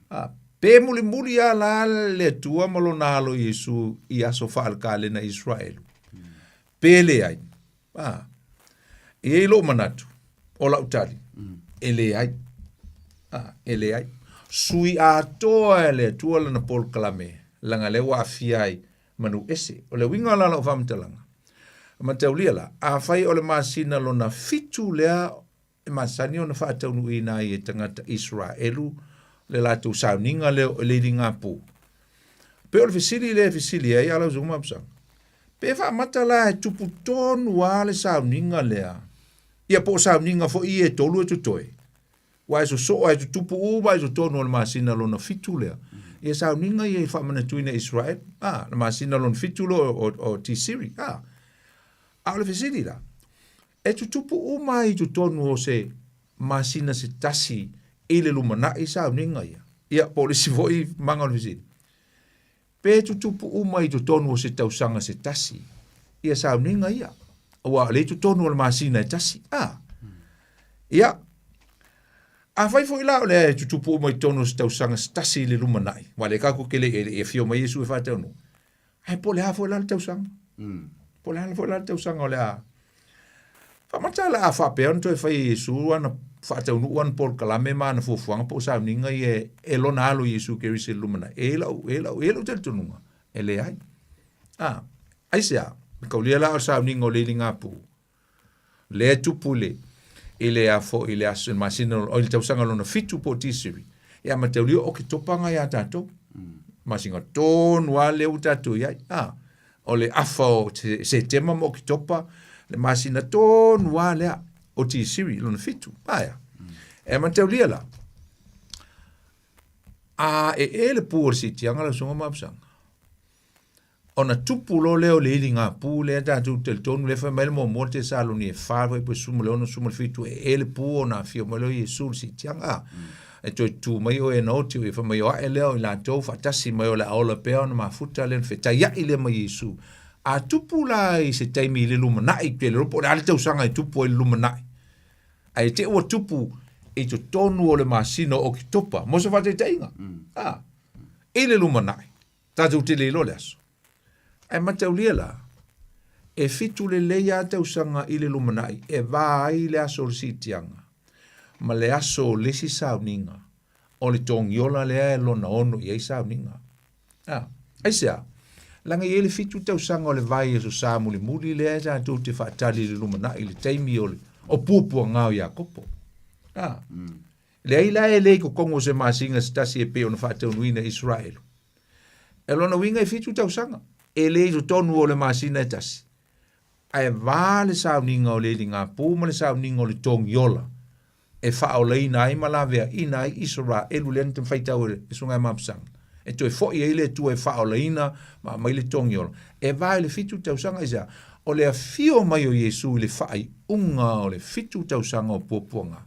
A, pe mulimuli lava la le Atua ma lona Alo Iesu i aso faale-kalena Iseraelu? Pe leai. A, e i ai lou manatu, o lau tali, e leai. A, e leai. Sui atoa e le Atua lana polokalame, leaga lea ua aafia ai ma nuu ese. O le uiga la o lau faamatalaga, mataulia la, afai o le masina lona fitu lea e masani ona faataunuuina ai e tagata Iseraelu le latou sauniga lea o le iligapu. Pei o le fesili lea e fesili ai a lau Susuga Mapusaga, pe faamata la e tupu tonu lava le sauniga lea, ia po o sauniga foi ia e tolu e totoe, aua e sosoo lava e tutupu uma i totonu o le masina lona fitu lea, ia sauniga ia e faamanatuina e Iseraelu, a, le masina lona fitu lea o Tisiri, a. A o le fesili la, E tutupu uma ai i totonu o se masina se tasi i le lumanai sauniga ia. Ia, po o le isi foi maga o le fesili, pe tutupu uma i totonu o se tausaga se tasi ia sauniga ia, aua o lea i totonu o le masina e tasi, a? Ia, afai foi la o lea e tutupu uma i totonu o se tausaga se tasi i le lumanai, aua o lea tatou te le i afio mai Iesu e faataunuu, Ae po o le a foi la le tausaga? Po o le a foi la le tausaga o le a faamata la a faapea ona toe fai e Iesu ana faataunuu ana polokalame ma ana fuafuaga po o sauniga ia e lona alo Iesu Keriso i le lumanai. E i ai lau, e i ai lau, e i ai lou talitonuga, e leai. A, Aisea? E kaulia la o le sauniga o le iligapu, lea e tupu i le, i le a foi i le aso, i le masina, o le tausaga lona fitu po o Tisiri, e amataulia o Oketopa agai ia tatou. Masina tonu lava lea ua tatou i ai. A, o le afa o Setema ma Oketopa, le masina tonu lava lea o Tisiri lona fitu. Aea. E amataulia la, a e e le pu o le siitiaga lau susuga Mapusaga, Ona tupu loa lea o le iligapū lea tatou te talitonu lea fai mai le muamua Tesaloni e 4 fuaiupu 16 17 e ee le pū ona afio mai lea o Iesu i le siitiaga a e toe tutū mai o e na oti o ia fai mai o ae lea o i latou faatasi mai o le a ola pea ona mafuta lea ona fetaiai lea ma Iesu. A tupu la i se taimi i le lumanai pe le iloa po o le a le tausaga e tupu ai i le lumanai ae te i ua tupu i totonu o le masina o Oketopa mo se faataitaiga a i le lumanai Tatou te le iloa le aso. Ae mataulia la, e fitu lelei a tausaga i le lumanai e va ai le aso o le siitiaga ma le aso o le isi sauniga o le togiola lea e lona ono i ai sauniga. A, aisea? Leaga e i ai le fitu tausaga o le vai aso sa mulimuli lea e tatou te faatali i le lumanai i le taimi o le o puapuaga o Iakopo. A, mm. Leai la e le i totonu o se masina se tasi e pei ona faataunuina e Isaraelu. E lona uiga e fitu tausaga, e le i totonu o le masina e tasi, ae va le sauniga o le iligapū ma le sauniga o le togiola e faaolaina ai ma laveaina ai Isaraelu lea na faitau e le Susuga ia Mapusaga, e toe foi ai le Atua e faaolaina ma aumai le togiola. E va i le fitu tausaga, aisea? O le afio mai o Iesu i le faaiuga o le fitu tausaga o puapuaga.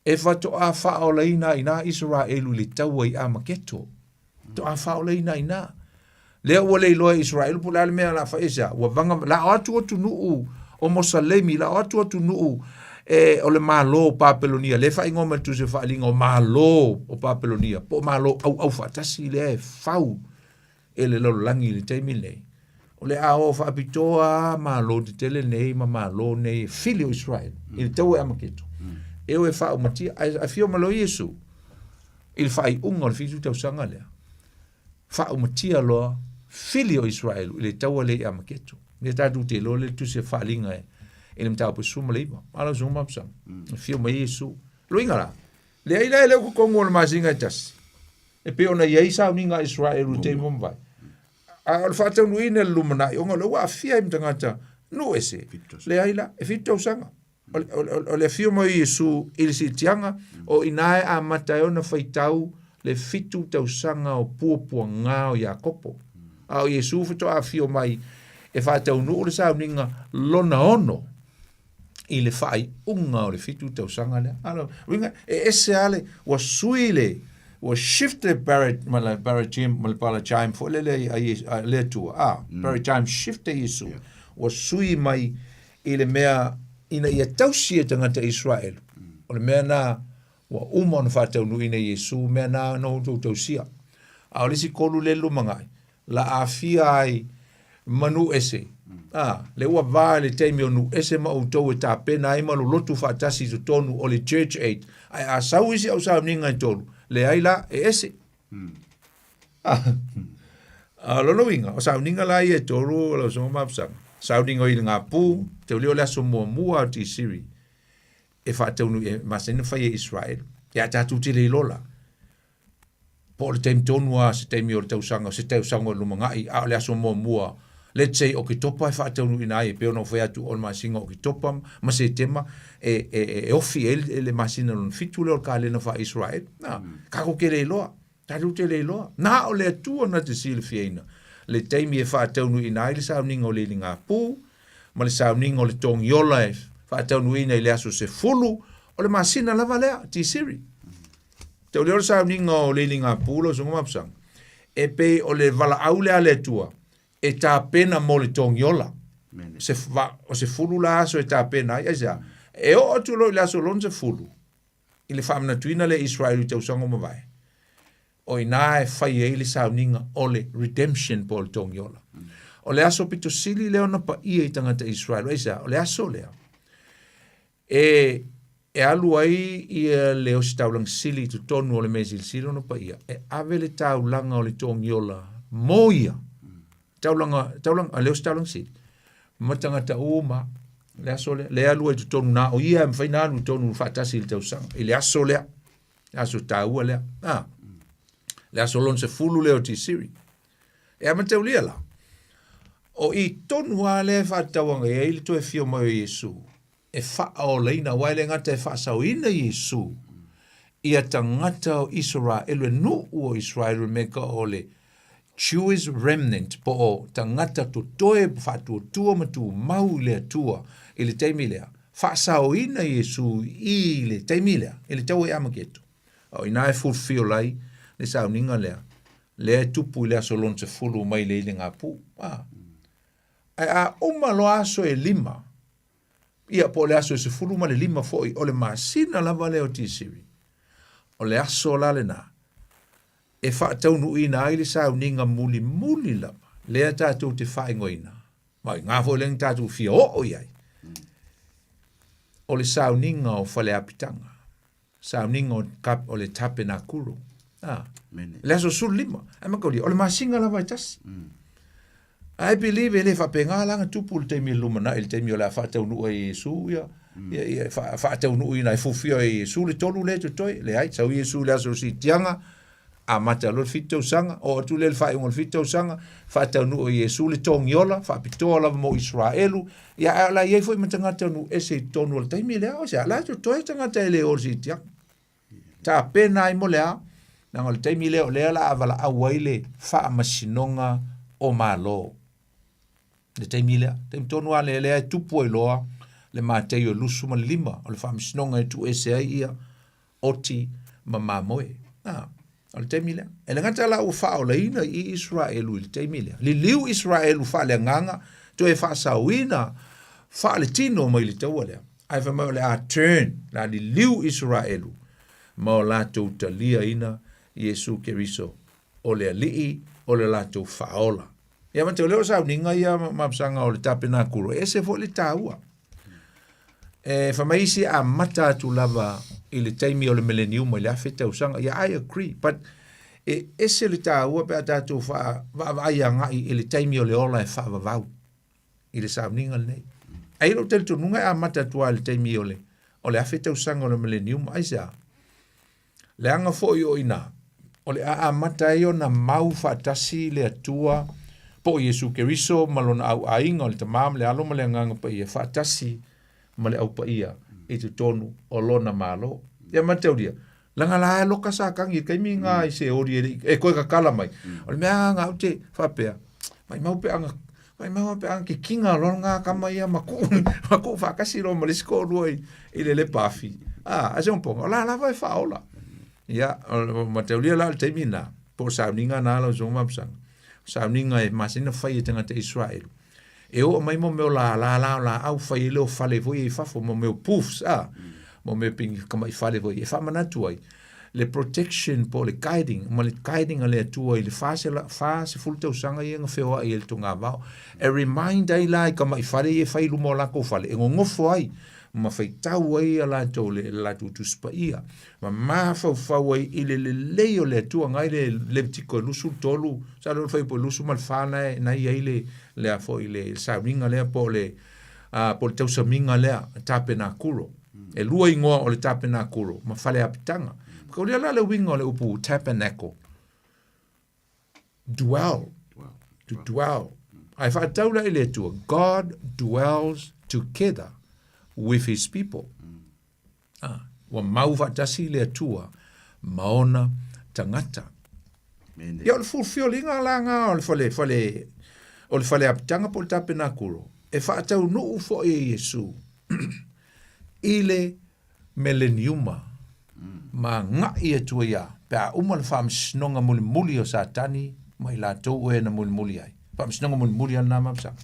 E faatoa faaolaina ai ina Isaraelu i le taua i Amaketo. Faatoa faaolaina ai ina. Lea ua le iloa e Isaraelu po o le a le mea o le a fai e sea. Ua vaga, la o atu atunuu o Mosalemi, la o atu atunuu e, o le Malo o Papelonia, lea e faaigoa mai le Tusi o Faaaliga o Malo o Papelonia, po o Malo auau faatasi lea e fau e le lalolagi i le taimi lenei, o le a o faapitoa lava malo tetele nei ma malo nei e fili o Israel mm. i le taua e Amaketo. Mm. E o e faaumatia, ae afio mai loa Iesu i le faaiuga o le fitu tausaga lea. Faaumatia loa fili o Israel i le taua lea i Amaketo. Lea tatou te iloa le tusi o faaaliga e, i le mataupu e 19. Ala o Mapusaga. Mm. Afio mai Iesu. Luiga la, leai la e le o totonu o le masina e tasi. E pei ona i ai sauniga a Israel i le taimi ua mavae. A o le faataunuuina i le lumanai, ona o lea ua aafia ai ma tagata nuu ese, leai la, e fitu tausaga. O le, o le, o le afio mai o Iesu i le siitiaga, o i ina e amata ai ona faitau le fitu tausaga o puapuaga o Iakopo. A o Iesu faatoa afio mai e faataunuu le sauniga lona ono i le faaiuga o le fitu tausaga lea. Alo, uiga, e ese lava le, ua sui le, ua shift le ma le paradigm, ma le paradigm foi lele a, a, a le Atua, a, mm. paradigm shift e Iesu, yeah. ua sui mai i le mea ina ia tausi e tagata Israel. Mm. O le mea na ua uma ona faataunuuina e Iesu, mea na na outou tausia. A o le isi kolu le lumangai, la aafia ai ma nuu ese. A, lea ua va i le taimi o nuu ese ma outou e tapena ai ma lolotu faatasi i totonu o le Church Aid. Ae a sau isi au sauniga e tolu, leai la, e ese. A, a lona uiga, o sauniga la ia e tolu o lau Susuga Mapusaga. Sauniga o Iligapū, taulia o le aso muamua o Tisiri e faataunuu e masani ona fai e Israel. Ia tatou te le iloa la. Po o le taimi tonu lava, se taimi o le tausaga, se tausaga o le lumanai, a o le aso muamua, let's say Oketopa e faataunuuina ai, e pei ona ou fai atu o le masina o Oketopa ma Setema e, e, e ofi ai le, le masina lona fitu lea o le kalena faa-Israel. Na, mm. tatou te le iloa, tatou te le iloa. Na o le Atua na te silafiaina le taimi e faataunuuina ai le sauniga o le iligapū, ma le sauniga o le togiola e faataunuuina i le aso 10 o le masina lava lea, Tisiri. Tau lea o le sauniga o le iligapū lau Susuga Mapusaga, e pei o le valaau lea a le Atua e tapena mo le togiola. Se, va, o se fulu la aso e tapena ai, aisea? E oo atu loa i le aso lona sefulu, i le faamanatuina lea i Israel i tausaga ua mavae, o i ina e fai ai le sauniga o le redemption po o le togiola. O le aso pito sili lea ona paia i tagata Israel, aisea? O le aso lea, E, e alu ai ia le ositaulaga sili i totonu o le mea silisili ona paia, e ave le taulaga o le togiola mo ia. Taulaga, taulaga, a le o se taulaga sili. Ma tagata uma, le aso lea, le alu ai totonu na o ia e mafai na alu i totonu faatasi i le tausaga, i le aso lea, le aso taua lea. Ah, le aso lona sefulu lea o Tisiri. E amataulia la, o i tonu lava lea e faatatau agai ai le toe afio mai o Iesu, e faaolaina, aua e le gata e faasaoina Iesu ia tagata o Isaraelu, le nuu o Isaraelu, le mea ka o le Jewish remnant, po o tagata totoe faatuatua ma tumau i le Atua i le taimi lea, faasaoina Iesu i le taimi lea, i le taua i Amaketo. A o i ina e fulfill ai le sauniga lea, lea e tupu i le aso lona sefulu mai le ilegapu. A. Ae a uma loa aso e lima, ia po o le aso e 15 foi o le masina lava lea o Tisiri, o le aso la lena e faataunuuina ai le sauniga mulimuli lava lea tatou te faaigoaina, ma o i ina foi lea na tatou fia oo i ai, o le sauniga o faleapitaga. Sauniga o, o le tapenakulu. Ah. Le aso 15. Ai mataulia, o le masina lava e tasi. I believe e le faapena la na tupu le taimi lumanai, le taimi o le a faataunuu ai e Iesu ia, ia, ia faataunuuina e fufia e Iesu le tolu lea e totoe. Leai, sau Iesu i le aso o siitiaga, amata loa le fitu tausaga, oo atu lea i le faaiuga o le fitu tausaga, faataunuu e Iesu le togiola, faapitoa lava mo Isaraelu, ia ae o le a i ai foi ma tagata nuu ese i totonu o le taimi lea, o se a la e totoe tagata e le o i le siitiaga. Tapena ai mo le a? Leaga o le taimi lea o lea o le a valaau ai le faamasinoga o Malo. Le taimi lea, taimi tonu lava lea, lea e tupu ai loa le Mataio 25, o le faamasinoga e tuuese ai ia oti ma mamoe. A, o le taimi lea. E le gata la ua faaolaina i Isaraelu i le taimi lea. Liliu Isaraelu faaleagaga, toe faasaoina faaletino mai le taua lea. Ae fai mai o le a turn, le a liliu Isaraelu ma o latou taliaina Iesu Keriso o le Alii o le latou faaola. Ia ma te o lea o sauniga ia mapusaga o le tapenakulu, e ese foi le taua. E fai mai isi e amata atu lava i le taimi o le mileniuma i le afe tausaga. Yeah, I agree. But e ese le taua pe a tatou vaavaai agai i le taimi o le ola e faavavau i le sauniga lenei. Ae i lou talitonuga e amata atu lava i le taimi o le, o le afe tausaga o le mileniuma. Aisea? Leaga foi o i ina, o le a amata ai ona mau faatasi le Atua po o Iesu Keriso ma lona au aiga o le Tama ma le Alo ma le Agaga Paia faatasi ma le Au Paia i totonu o lona Malo. Ia mataulia, leaga la e loka sa kagi i taimi nga i se ori e le e koe kakala mai. O le mea nga au te faapea, maimau pe anga maimau pe anga ke kinga loa nga kama ia ma ku'u ma ku'u faatasi loa ma le isi toalua i, i le lepa afi. A, a se omponga, o la lava e faaola. Ia, o mataulia la o le taimi lena, po o sauniga na lau susuga Mapusaga. O sauniga e masani ona fai e tagata Israelu. E oo mai mo mea o lala o laau fai ai lea o fale foi ia i fafo, mo mea o poofs, a, mo mea pei ni tamai fale foi e faamanatu ai le protection po o le guiding ma le guiding a le Atua i le 40 tausaga ia na feoai ai i le togavao. E remind ai la i tamai fale ia e fai i luma o latou fale e nonofo ai ma faitau ai a latou le latou Tusi Paia ma mafaufau ai i le lelei o le Atua na i le Levitiko e 23 sa le fai po 24 na na i ai le le a foi le sauniga lea po o le po o le tausamiga lea tapenakuro. E lua ingoa o le tapenakuro ma faleapitaga. Kaulia la le uiga o le upu tabernacle. Dwell. To dwell. Ae faatatau la i le Atua, God dwells together with his people. Ah, ua mau faatasi le Atua ma ona tagata. Ia o le fulfillinga la nga o le fale, fale, o le faleapitaga po o le tapenakuro, e faataunuu foi e Iesu i le meleniuma ma agai atu ai a pe a uma le faamasinoga mulimuli o Satani ma i latou e na mulimuli ai. Faamasinoga mulimuli a lena mapusaga.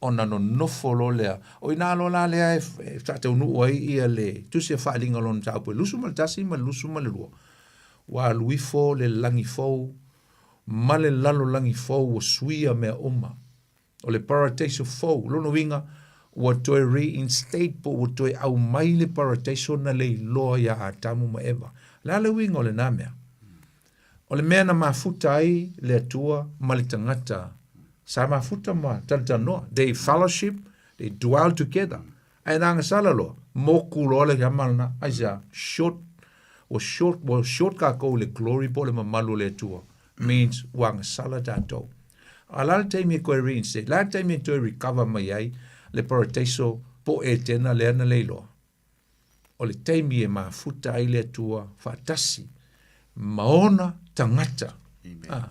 Ona nonofo loa lea. O i ina loa la lea e faataunuu ai ia le tusi a Faaaliga o lona mataupu e 21 ma le 22. Ua alu ifo le lagi fou ma le lalolagi fou ua suia mea uma. O le parataiso fou, lona uiga, ua toe reinstate po ua toe aumai le parataiso na leiloa iā Atamu ma Eva. O le a le uiga o lena mea? O le mea na mafuta ai le Atua ma le tagata, sa mafuta ma talatalanoa, they fellowship, they dwell together. Ae na agasala loa, moku loa le ama lena, aisea? Short, ua short, ua short kākou i le glory po o le mamalu o le Atua, means ua agasala tatou. A o le a le taimi e toe reinstate, le a le taimi e toe recover mai ai le parataiso po o Etena lea na le iloa? O le taimi e mafuta ai le Atua faatasi ma ona tagata. Ah,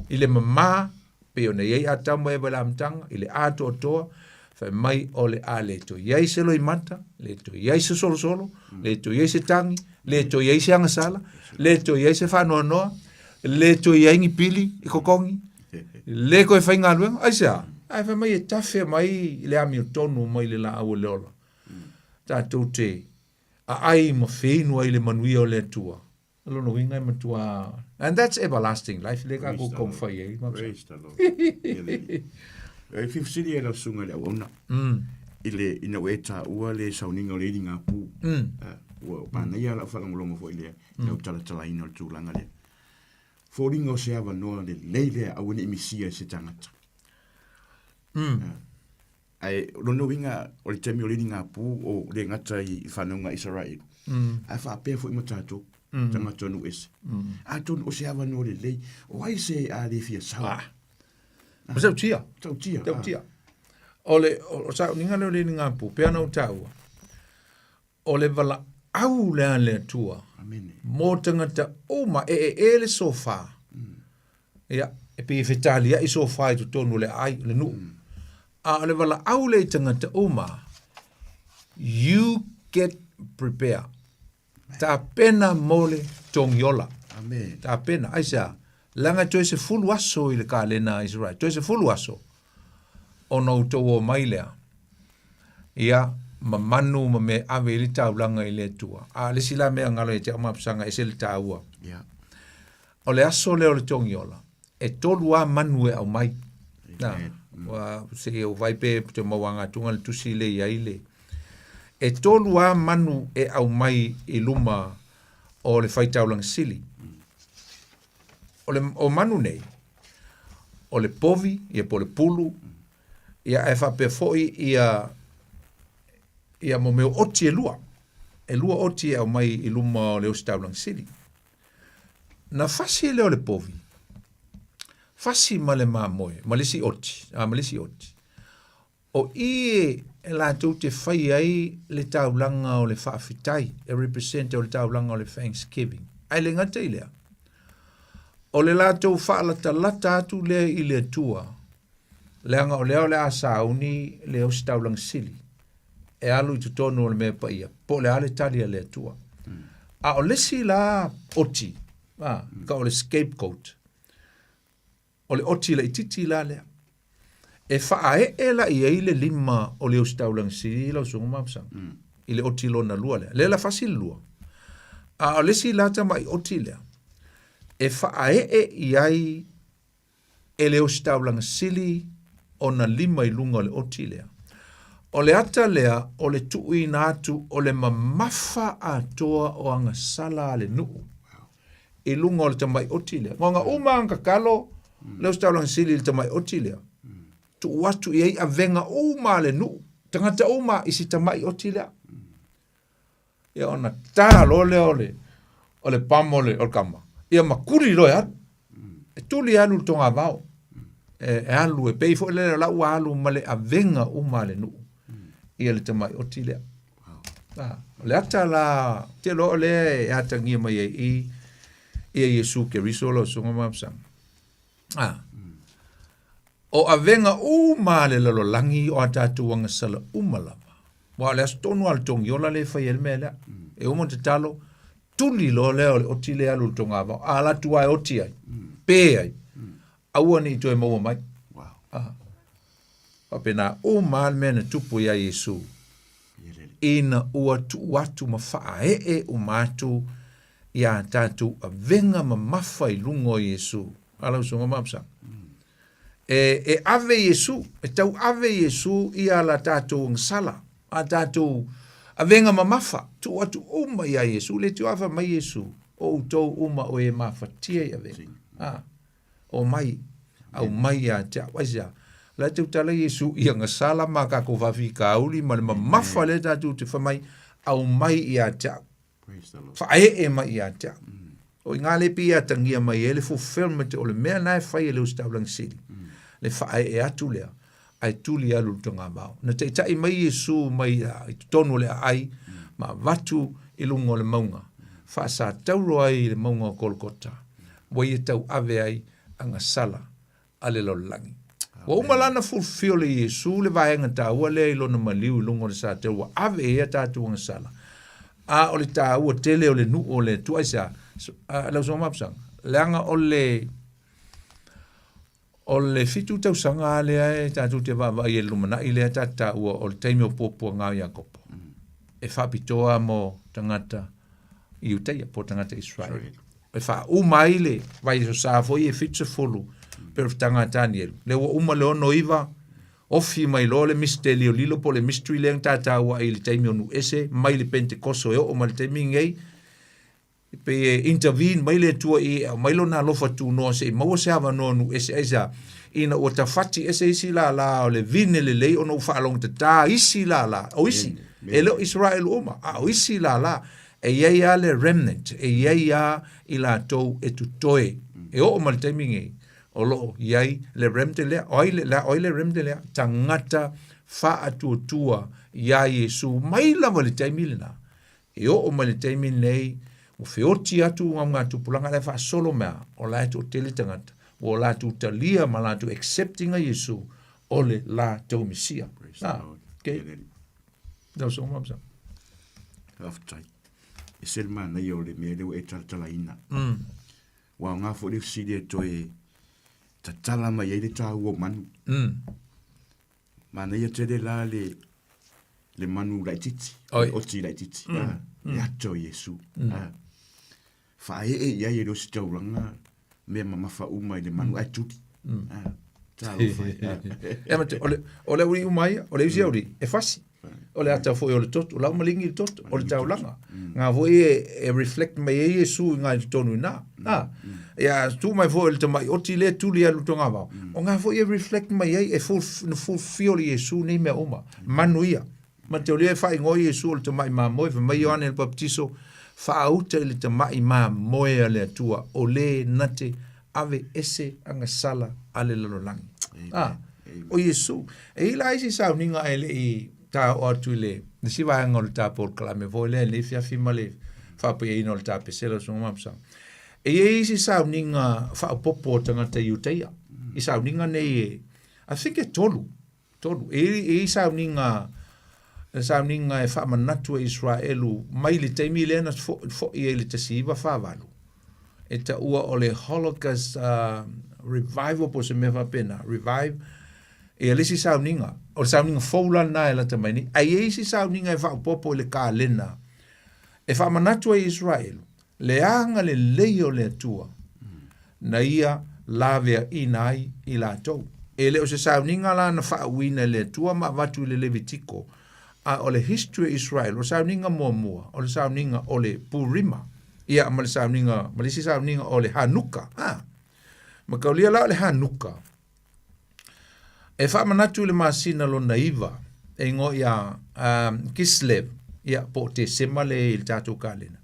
i le mamā, pei ona i ai Atamu ma Eva i le amataga, i le atoatoa, fai mai o le a le toe i ai se loimata, le toe i ai se solosolo, le toe i ai se tagi, le toe i ai se agasala, le toe i ai se faanoanoa, le toe i ai ni pili i kokogi, le toe faigaluega. Aisea? Ae fai mai e tafe mai le amiotonu mai le laau o le ola. Tatou te aai ma feinu ai le manuia o le Atua. O lona uiga e matua and that's everlasting life le ka ko taumafai ai. Praise the Lord. E fifisili e lau susuga i le auauna. I le ina ua e taua le sauniga o le iligapu. Ua manaia lau faalogologo foi lea i lau talatalaina o le tulaga lea. Foliga o se avanoa lelei lea aua ne i misia e se tagata. Ae o lona uiga o le taimi o le iligapu o le gata i fanauga a Isaraelu, ae faapea foi ma tatou, tagata o nuu ese. Atonu o se avanoa lelei, o ai se a le fia sau? Ah. O sautia. Sautia. Sautia. O le o sauniga lea o le iligapu, pei ona ou taua, o le valaau lea a le Atua Amene. mō tagata uma e ee le sofa. Ia, e pei e fetaliai sofa i totonu o le aai, o le nuu. A o le valaau lea i tagata uma, you get prepare. Tapena mo le togiola. Amen. Tapena, aisea? Leaga e toe 10 aso i le kalena a Israel, toe 10 aso ona outou omai lea, ia, ma manu ma mea e ave i ai le taulaga i le Atua. A o le isi la mea galo ia te au mapusaga, ese le taua. Yeah. O le aso lea o le togiola, e tolu lava manu e aumai. Na, ua se i ou vai pe te maua agatuga le tusi le i ai le. E tolu lava manu e aumai i luma o le faitaulaga sili. O le o manu nei, o le povi, ia po o le pulu, ia ae faapea foi ia ia mo mea o oti e lua. E lua oti e aumai i luma o le ositaulaga sili. Na fasi lea o le povi, fasi ma le mamoe, ma le isi oti, a ma le isi oti. O i e latou te fai ai le taulaga o le faafetai, e represent o le taulaga o le thanksgiving. Ae le gata i lea, o le latou faalatalata atu lea i le Atua, leaga o lea o le a sauni le ositaulaga sili e alu i totonu o le mea paia, po o le a le tali a le Atua. A o le isi la oti, a, ka o le scapegoat, O le oti laitiiti la lea. E faaee la i ai le lima o le ositaulaga sili lau susuga Mapusaga i le oti lona lua lea. Lea la fasi le lua. A o le isi la tamai oti lea, e faaee i ai e le ositaulaga sili ona lima i luga o le oti lea. O le ata lea o le tuuina atu o le mamafa atoa o agasala a le nuu i luga o le tamai oti lea. Ngoga uma ana tatalo le ositaulaga sili i le tamai oti lea. Tuu atu i ai avega uma a le nuu, tagata uma i si tamai oti lea. Ia ona ta loa lea o le o le pamo o le, o le kama. Ia ma tuli loa e alu. E tuli e alu i le togavao. E, e alu e pei foi lea o la ua alu ma le avega uma a le nuu. Ia le tamai oti lea. Ah, o le ata la, te loa o lea e atagia mai ai i ia Iesu Keriso lau susuga Mapusaga. Ah. O avega uma a le lalolagi o a tatou agasala uma lava. Aua o le aso tonu lava o le togiola lea e fai ai le mea lea. E uma ona tatalo, tuli loa lea o le oti lea e alu i le togavao. A alu atu lava e oti ai, pe ai, aua ne i toe maua mai. Wow. Ah. Faapena uma lava le mea na tupu iā Iesu, ina ua tuu atu ma faaee uma atu iā tatou avega mamafa i luga o Iesu. A lau Susuga Mapusaga. E, e ave Iesu, e tau ave Iesu ia la tatou agasala, a tatou avega mamafa, tuu atu uma iā Iesu, le tio afa mai Iesu. O outou uma o e mafatia i avega. A, omai, aumai ia te au. Aisea? O la e tautala Iesu i agasala ma kākou faafitauli ma le mamafa lea tatou te fai mai, aumai ia te au. Faaee mai ia te au. O i ngā le pei e atagia mai ai le fulfillment o le mea na e fai e le Ositaulaga Sili. Le faaee atu lea, ae tuli alu i le togavao. Na taitai mai Iesu mai i totonu o le aai ma avatu i luga o le mauga, faasatauro ai i le mauga o Kolokota, ua ia tauave ai agasala a le lalolagi. Ua uma la ona fulfill e Iesu le vaega taua lea i lona maliu i luga o le sateu ua ave i ai a tatou agasala. A o le taua tele o le nuu o le Atua. Aisea? Lau Susuga Mapusaga, leaga o le o le 7 tausaga lea e tatou te vaavaai i le lumanai lea ta te taua o le taimi o puapuaga o Iakopo. E faapitoa mo tagata Iutaia po o tagata Israel. E faauma ai le vaiaso foi e 70 pe o le fitaga a Tanielu. Lea ua uma le 69, ofi mai loa le misteli o lilo po o le mystery lea na taua ai i le taimi o Nu'u-ese mai le Pentekoso e oo mai le taimi lenei, e pei e intervene mai le Atua i e aumai lona alofa tunoa se i maua se avanoa o Nu'u-ese aisea? Ina ua tafati ese isi lālā o le vine lelei ona ua faalogotatā isi lālā, o isi, e le o Israel uma, a o isi lālā, E i ai lava le remnant, e i ai lava i latou e totoe, e oo mai le taimi lenei, o lo o i ai le remnant lea. O ai le, o ai le remnant lea? Tagata faatuatua iā Iesu mai lava i le taimi lena, e oo mai le taimi lenei, ua feoti atu augatupulaga la e faasolo mai lava, o la e toatele tagata ua latou talia ma latou accept ina Iesu o le latou Mesia. Ah, okay. Lau Susuga Mapsa. Faafetai. E se le manaia o le mea lea ua e talatalaina. Ua aoga foi le fesili e toe tatala mai ai le taua o manu. Manaia tele la le le manu laitiiti, le oti laitiiti, le ata o Iesu. Faaee i ai e le o se taulaga mea mamafa uma i le manu ae tuli. Talofa e. E mate, o le, o le aualii uma ia, o le isi aualii, e fasi. O le ata foi o le toto, o la ua maligi le toto, o le taulaga. Ngā foi e, e reflect mai ai Iesu i ngā i totonu i nā. Nā. Ia, tu mai foi o le tamai oti lea tuli alu tonga vao. O ngā foi e reflect mai ai, e full, na fulfill Iesu nei mea uma. Manu ia. Ma te o lea e faaigoa Iesu o le tamai mamoe, fai mai Ioane le Papatiso, Faauta i le tamai mamoe a le Atua, o le na te ave ese agasala a le lalolagi. A, o Iesu. E i la isi sauniga e le i ta oo atu i le isi vaega o le ta polokalame foi lea i lenei afiafi ma le faapaiaina o le ta pesela o Susuga Mapusaga. E i ai isi sauniga faaopoopo a tagata Iutaia. I sauniga nei e, I think e tolu. 3. E i ai sauniga, sauniga e faamanatu e Israelu mai le taimi lea na fo'i ai i le 1948, e taua o le Holocaust Revival po o se mea faapena, revive, ia le isi sauniga, o le sauniga fou la lena e lata mai nei, ae i ai isi sauniga e faaopoopo i le kalena e faamanatu ai i Israelu le agalelei o le Atua na ia laveaina ai i latou. E le o se sauniga la na faauuina e le Atua ma avatu i le Levitiko, a o le history o Israel, o le sauniga muamua, o le sauniga o le Purima, ia ma le sauniga, ma le isi sauniga o le Hanuka. A, ma kaulia la o le Hanuka, e faamanatu i le masina lona iva, e igoa ia Kislev, ia po o Tesema le i le tatou kalena.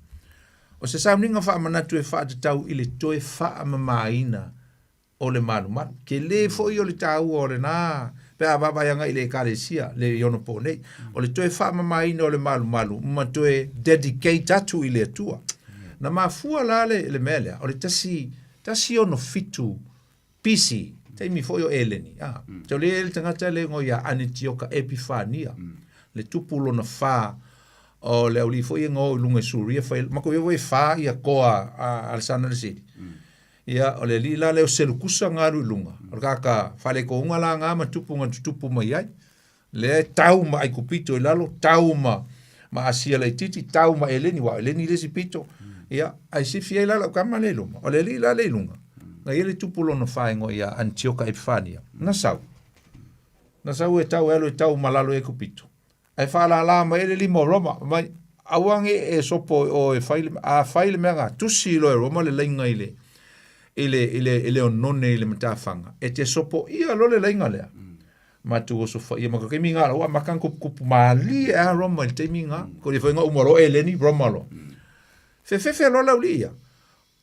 O se sauniga faamanatu e faatatau i le toe faamamaina o le malumalu. Tele foi o le taua o lena pe a vaavaai agai i le Ekalesia le i onopo nei. O le toe faamamaina o le malumalu ma toe dedicate atu i le Atua. Na mafua la le, le mea lea, o le 167 BC, taimi foi o Eleni, a. Te o le le tagata le igoa ia Anitioka Epifania, le tupu lona fa o le aualii foi e gao i luga i Suria, fai, matou ia foi e fa ia toa a Alesana le Sili. Ia, o le alii la lea o Selukusa na alu i luga, o le tagata faaletouga la na ma tupu na tutupu mai ai. Lea e tau ma Aikupito i lalo, tau ma, ma Asia laitiiti, tau ma Eleni, aua o Eleni le isi pito. Ia, ae sifi ai la lau tama lea i luma. O le alii la lea i luga, na i ai le tupu lona fa e igoa ia Anitioka Epifania. Na sau. Na sau e tau e alu e tau ma lalo i Aikupito. Ae faalala mai ai le lima o Roma, fai mai, Aua ne i e sopo i o e fai le, a fai le mea na, tusi loa e Roma le laiga i le, i le, i le, i le onone i le matafaga, e te sopoia loa le laiga lea. Matou osofaia ma ka taimi na ua amata ona tuputupu malie a Roma i le taimi na, ko le foi na uma loa eleni Roma loa. Fefefe loa le aualii ia.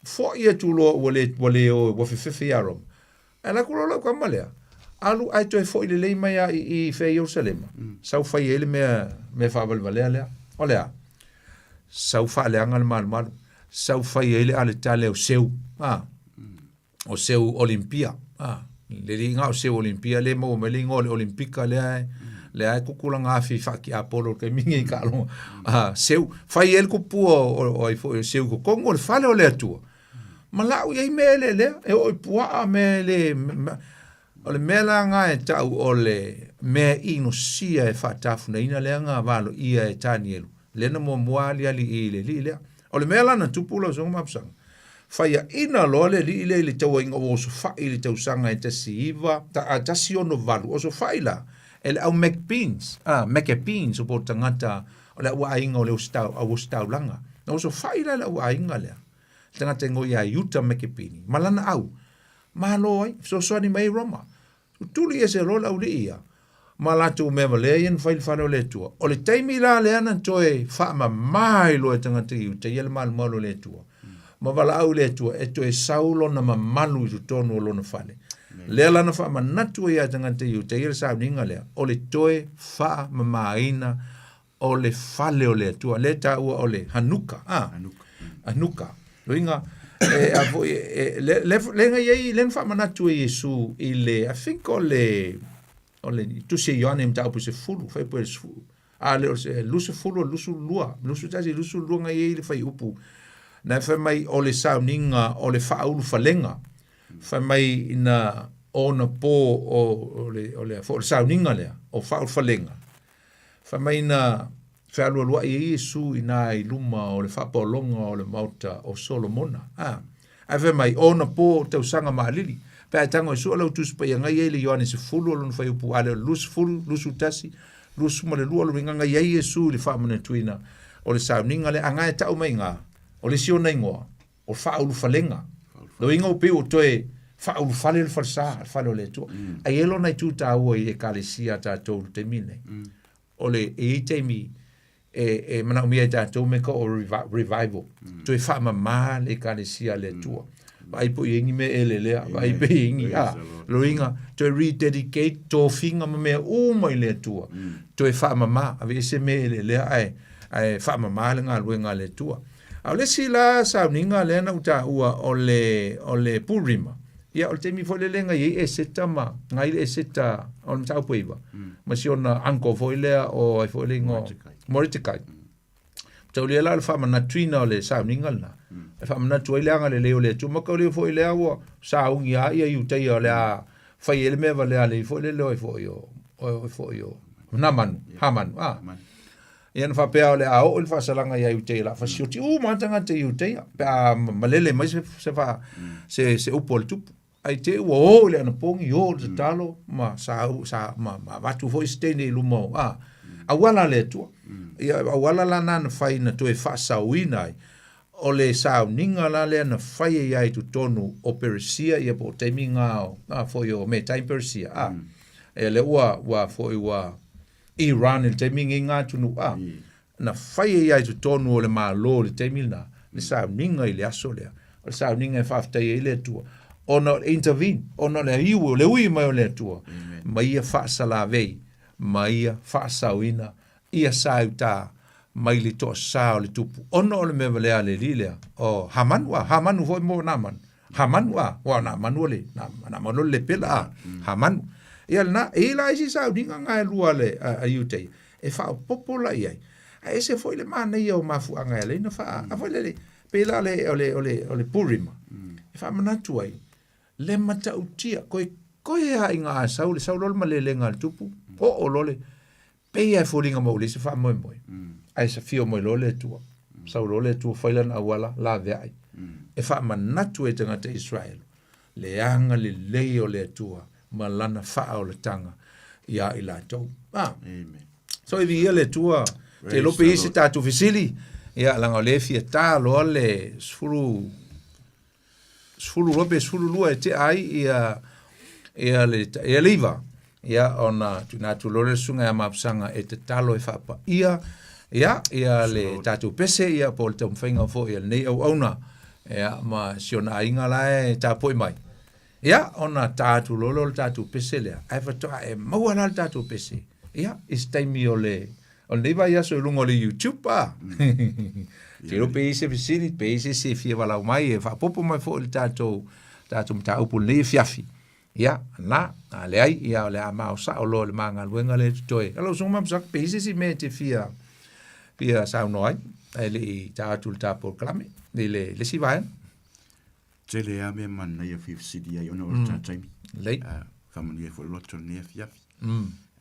Fo'i atu loa ua le, ua le o, ua fefefe iā Roma. Ae alu atu loa lau tama lea, alu ae toe fo'i lelei mai a i, i fea Ierusalema, sau fai ai le mea, mea faavalevalea lea. O le a? Sau faaleaga le malumalu, sau fai ai le aletale o Seu, a, o Seu Olimpia, a, le alii o Seu Olimpia lea e maua mai le igoa o le Olimpika lea e, lea e kukulaga afi faakiapolo i le taimi nei i taaloga. A, Seu, fai ai le kupua o, o ai foi o Seu i totonu o le fale o le Atua. Ma lau i ai mea e lelea, e oo i puaa mea e le, o le mea la na e tau o le mea inosia e faatafunaina lea na valoia e Tanielu, lea na muamua aliali i le alii lea. O le mea la na tupu lau Susuga Mapusaga, faiaina loa le alii lea i le tauaiga ua osofai i le tausaga e 19, 168, osofai la e le au Macbeans, ah, Maccabees po o tagata o le auaiga o le ositaulaga. Na osofai la le auaiga lea, le tagata e igoa ia Iuta Mekepini, ma lana au, malo ai, fesoasoani mai ai Roma. Tutuli ese loa le aualii ia, ma latou mea valea ia na fai i le fale o le Atua. O le taimi la lea na toe faamama ai loa e tagata Iuta ia le malumalu o le Atua, ma valaau i le Atua e toe sau lona mamalu i totonu o lona fale. Lea la na faamanatu ai ia tagata Iuta ia le sauniga lea, o le toe faamamaina o le fale o le Atua, lea e taua o le Hanuka, a? Hanuka. Hanuka. Loiga, e, a foi, e, le, le, le na iai, le na faamanatu e Iesu i le, I think o le, o le tusi e Ioane mataupu 10, fuaiupu e 10, a le o se 20 o 22, 21, 22 na iai le fuaiupu, na e fai mai o le sauniga o le faaulufalega, fai mai na ona po o, o le, o le, o le sauniga lea, o faaulufalega, Fai mai na fealualuai ai Iesu i ina i luma o le faapaologa o le maota o Solomona. A. Ae fai mai, o ona po o tausaga maalili. Pe a e tago e sua lau Tusi Paia ngai ai le Ioane 10 o lona fuaiupu a le o le 20, 21, 22 o le uiga ngai ai Iesu i le faamanatuina o le sauniga lea. A nga e tau mai nga, o le isi ona igoa, o faaulufalega. Loiga ua pei ua toe faaulufale le falesa, le fale o le Atua. Mm. Ai e lona itu taua i ekalesia a tatou i le taimi lenei. Mm. O le e i ai taimi e, e manaomia e tatou me ka o revival. Mm. Toe faamama le ekalesia a le mm. Atua. Mm. Vaai po i ai ni mea e lelea, vaai pe i ai ni, a, loiga, toe rededicate tofiga ma mea uma i le Atua. Mm. Toe faamama, aveese mea e lelea ae, ae faamama le galuega a le Atua. A o le isi la sauniga lea na ou taua o le, o le Purima, ia o le taimi foi lele na i ai Eseta ma, na i le Eseta o le mataupu e 9, ma si ona uncle foi lea o ai foi le igoa, Mordecai. Taulia la o le faamanatuina o le sauniga lena, e faamanatu ai le agalelei o le Atua. Ma taulia foi lea ua sauni lava ia Iutaia o le a fai ai le mea valea le foi lele o ai foi o, o ai foi o Namanu, Hamanu, ah. Ia na faapea o le a oo le faasalaga ia Iuteia, o le a fasioti uma lava tagata i Iuteia, pe a malele mai se, se, fa, se, se upu a le tupu. Ai te ua o i le anapogi, o i le tatalo, ma sa, sa, ma, ma avatu foi se teine i luma o, a, auala a le Atua. Ia, auala la na na fai na toe faasaoina ai, o le sauniga la lea na fai ai ai totonu o Peresia, ia po o taimi ngā o, a, foi o Metai Peresia, a, ia lea ua, ua foi ua, Iran i le taimi nei ngā atunuu a, na fai ai lava i totonu o le Malo i le taimi lena, le sauniga i le aso lea. O le sauniga e faafetai ai le Atua, ona o le intervene, ona o le iu, o le ui mai o le Atua, ma ia faasalavei, ma ia faasaoina, ia saeuta mai le toasa o le tupu, ona o le mea valea a le alii lea, o Hamanu a, Hamanu foi mo Namanu, Hamanu a, ua na manu o le, na, na manu o le lepela a, Hamanu. Ia lena, e i la isi sauniga nga e lua le a, a Iuteia, e faaopoopo la i ai. Ae ese foi le manaia o mafuaaga e ala ai ona faa, a foi lele, pei la o le, o le, o le, o le Purima, e faamanatu ai, le matautia, koe, koe a i nga a sau, le sau loa le malelega a le tupu, oo loa le, Pei lava e foliga mai ua leai se faamoemoe, ae safio mai loa le Atua. Sau loa le Atua fai lana auala laveai, e faamanatu ai tagata Israel le agalelei o le Atua ma lana faaolataga iā i latou. Ah. Amen. So e viia le Atua. Te iloa pe i ai se tatou fesili, ia leaga o lea e fia ta loa le 10, 10 loa pe 12 e tea ai ia ia le ia le 9. Ia ona tuuina atu loa lea i le susuga ia Mapusaga e tatalo e faapaia ia ia le tatou pese ia po o le taumafaiga foi a lenei auauna ia ma si ona aiga la e tapuai mai. Ia ona ta atu loa lea o le tatou pese lea, ae faatoa e maua la le tatou pese ia i se taimi o le o lenei vaiaso i luga o le YouTube a. Te iloa pe i ai se fesili, pe i ai se isi e fia valaau mai e faaopoopo mai foi i le tatou tatou mataupu i lenei afiafi. Ia, na, a leai, ia o le a mao sao loa i le ma galuega lea e totoe. Lau Susuga Mapusaga, pe i ai se isi mea e te fia fia saunoa ai, ae le i ta atu i le ta polokalame i le le isi vaega. Tele lava mea manaia fia fesili ai ona o le ta taimi. Lelei. Faamanuia foi le loto i lenei afiafi.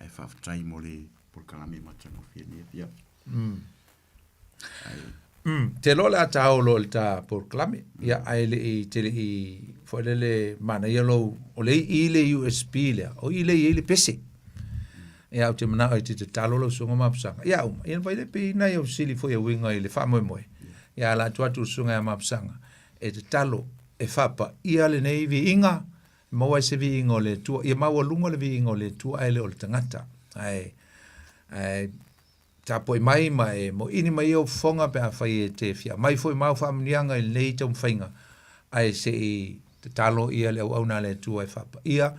Ae faafetai mo le polokalame matagofie i lenei afiafi. Te iloa o le a ta oo loa i le ta polokalame, ia ae le i te le i foi lele manaia lou, o lea e i le USB lea, o i lea e i ai le pese. Ia ou te manao e te tatalo lau Susuga Mapusaga. Ia uma, ia vai lea pe i ai nai au fesili foi e uiga i le faamoemoe. Ia a o le a tuu atu i le Susuga ia Mapusaga e tatalo e faapaia lenei viiga, e maua ai se viiga o le Atua. Ia maualuga le viiga o le Atua ae le o le tagata. Ae, ae tapuai mai ma e moini mai ou fofoga pe afai e te fia aumai foi mau faamanuiaga i lenei taumafaiga, ae se i tatalo ia le auauna a le Atua e faapaia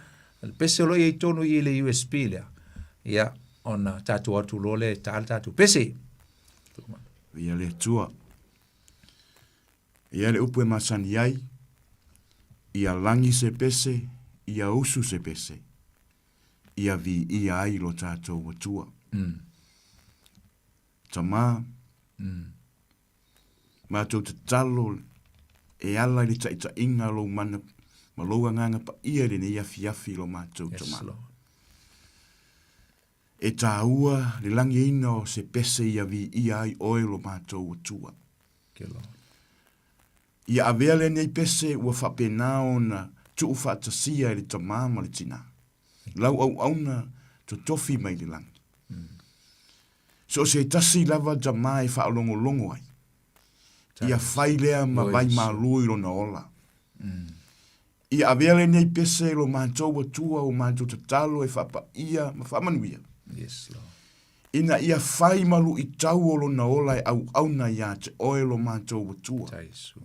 le pese o lo o i ai tonu i i le USB lea, ia, ona tatou atu loa lea e ta le tatou pese. Viia le Atua. E i ai le upu e masani ai, ia lagi se pese, ia usu se pese, ia viia ai lo tatou Atua. Tama, matou tatalo e ala i le taitaiga o lou mana ma lou Agaga Paia i lenei afiafi i lo matou Tama. E taua le lagiina o se pese ia viia ai oe lo matou Atua. Ia avea lenei pese ua faapena ona tuufaatasia e le Tama ma le Tina, lau auauna totofi mai le lagi. So o se tasi lava tama e faalogologo ai, ia fai lea ma vai malu i lona ola. Ia avea lenei pese i lo matou Atua ua matou tatalo e faapaia ma faamanuia. Yes, Lord. Ina ia fai ma luitau o lona ola e auauna ia te oe lo matou Atua.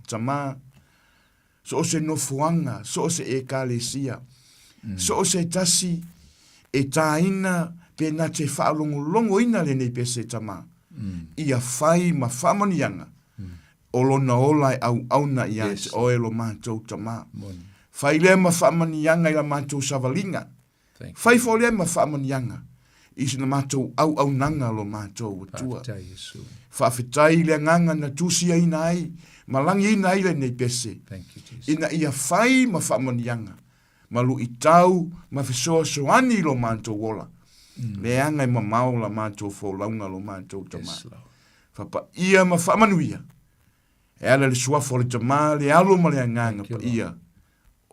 Tama, so o se nofoaga, so o se Ekalesia, so o se tasi e tāina pe na te faalogologoina lenei pese tama, ia fai ma faamanuiaga o lona ola e auauna ia te oe lo matou Tama. Fai lea ma faamanuiaga i la matou savaliga. Fai foi lea ma faamanuiaga i sina matou auaunaga lo matou Atua. Faafetai i le agaga na tusiaina ai ma lagiina ai lenei pese, ina ia fai ma faamanuiaga ma luitau ma fesoasoani i lo matou ola, leaga e mamao la matou folauga lo matou Tama. Faapaia ma faamanuia e ala i le suafa o le Tama, le Alo ma le Agaga Paia,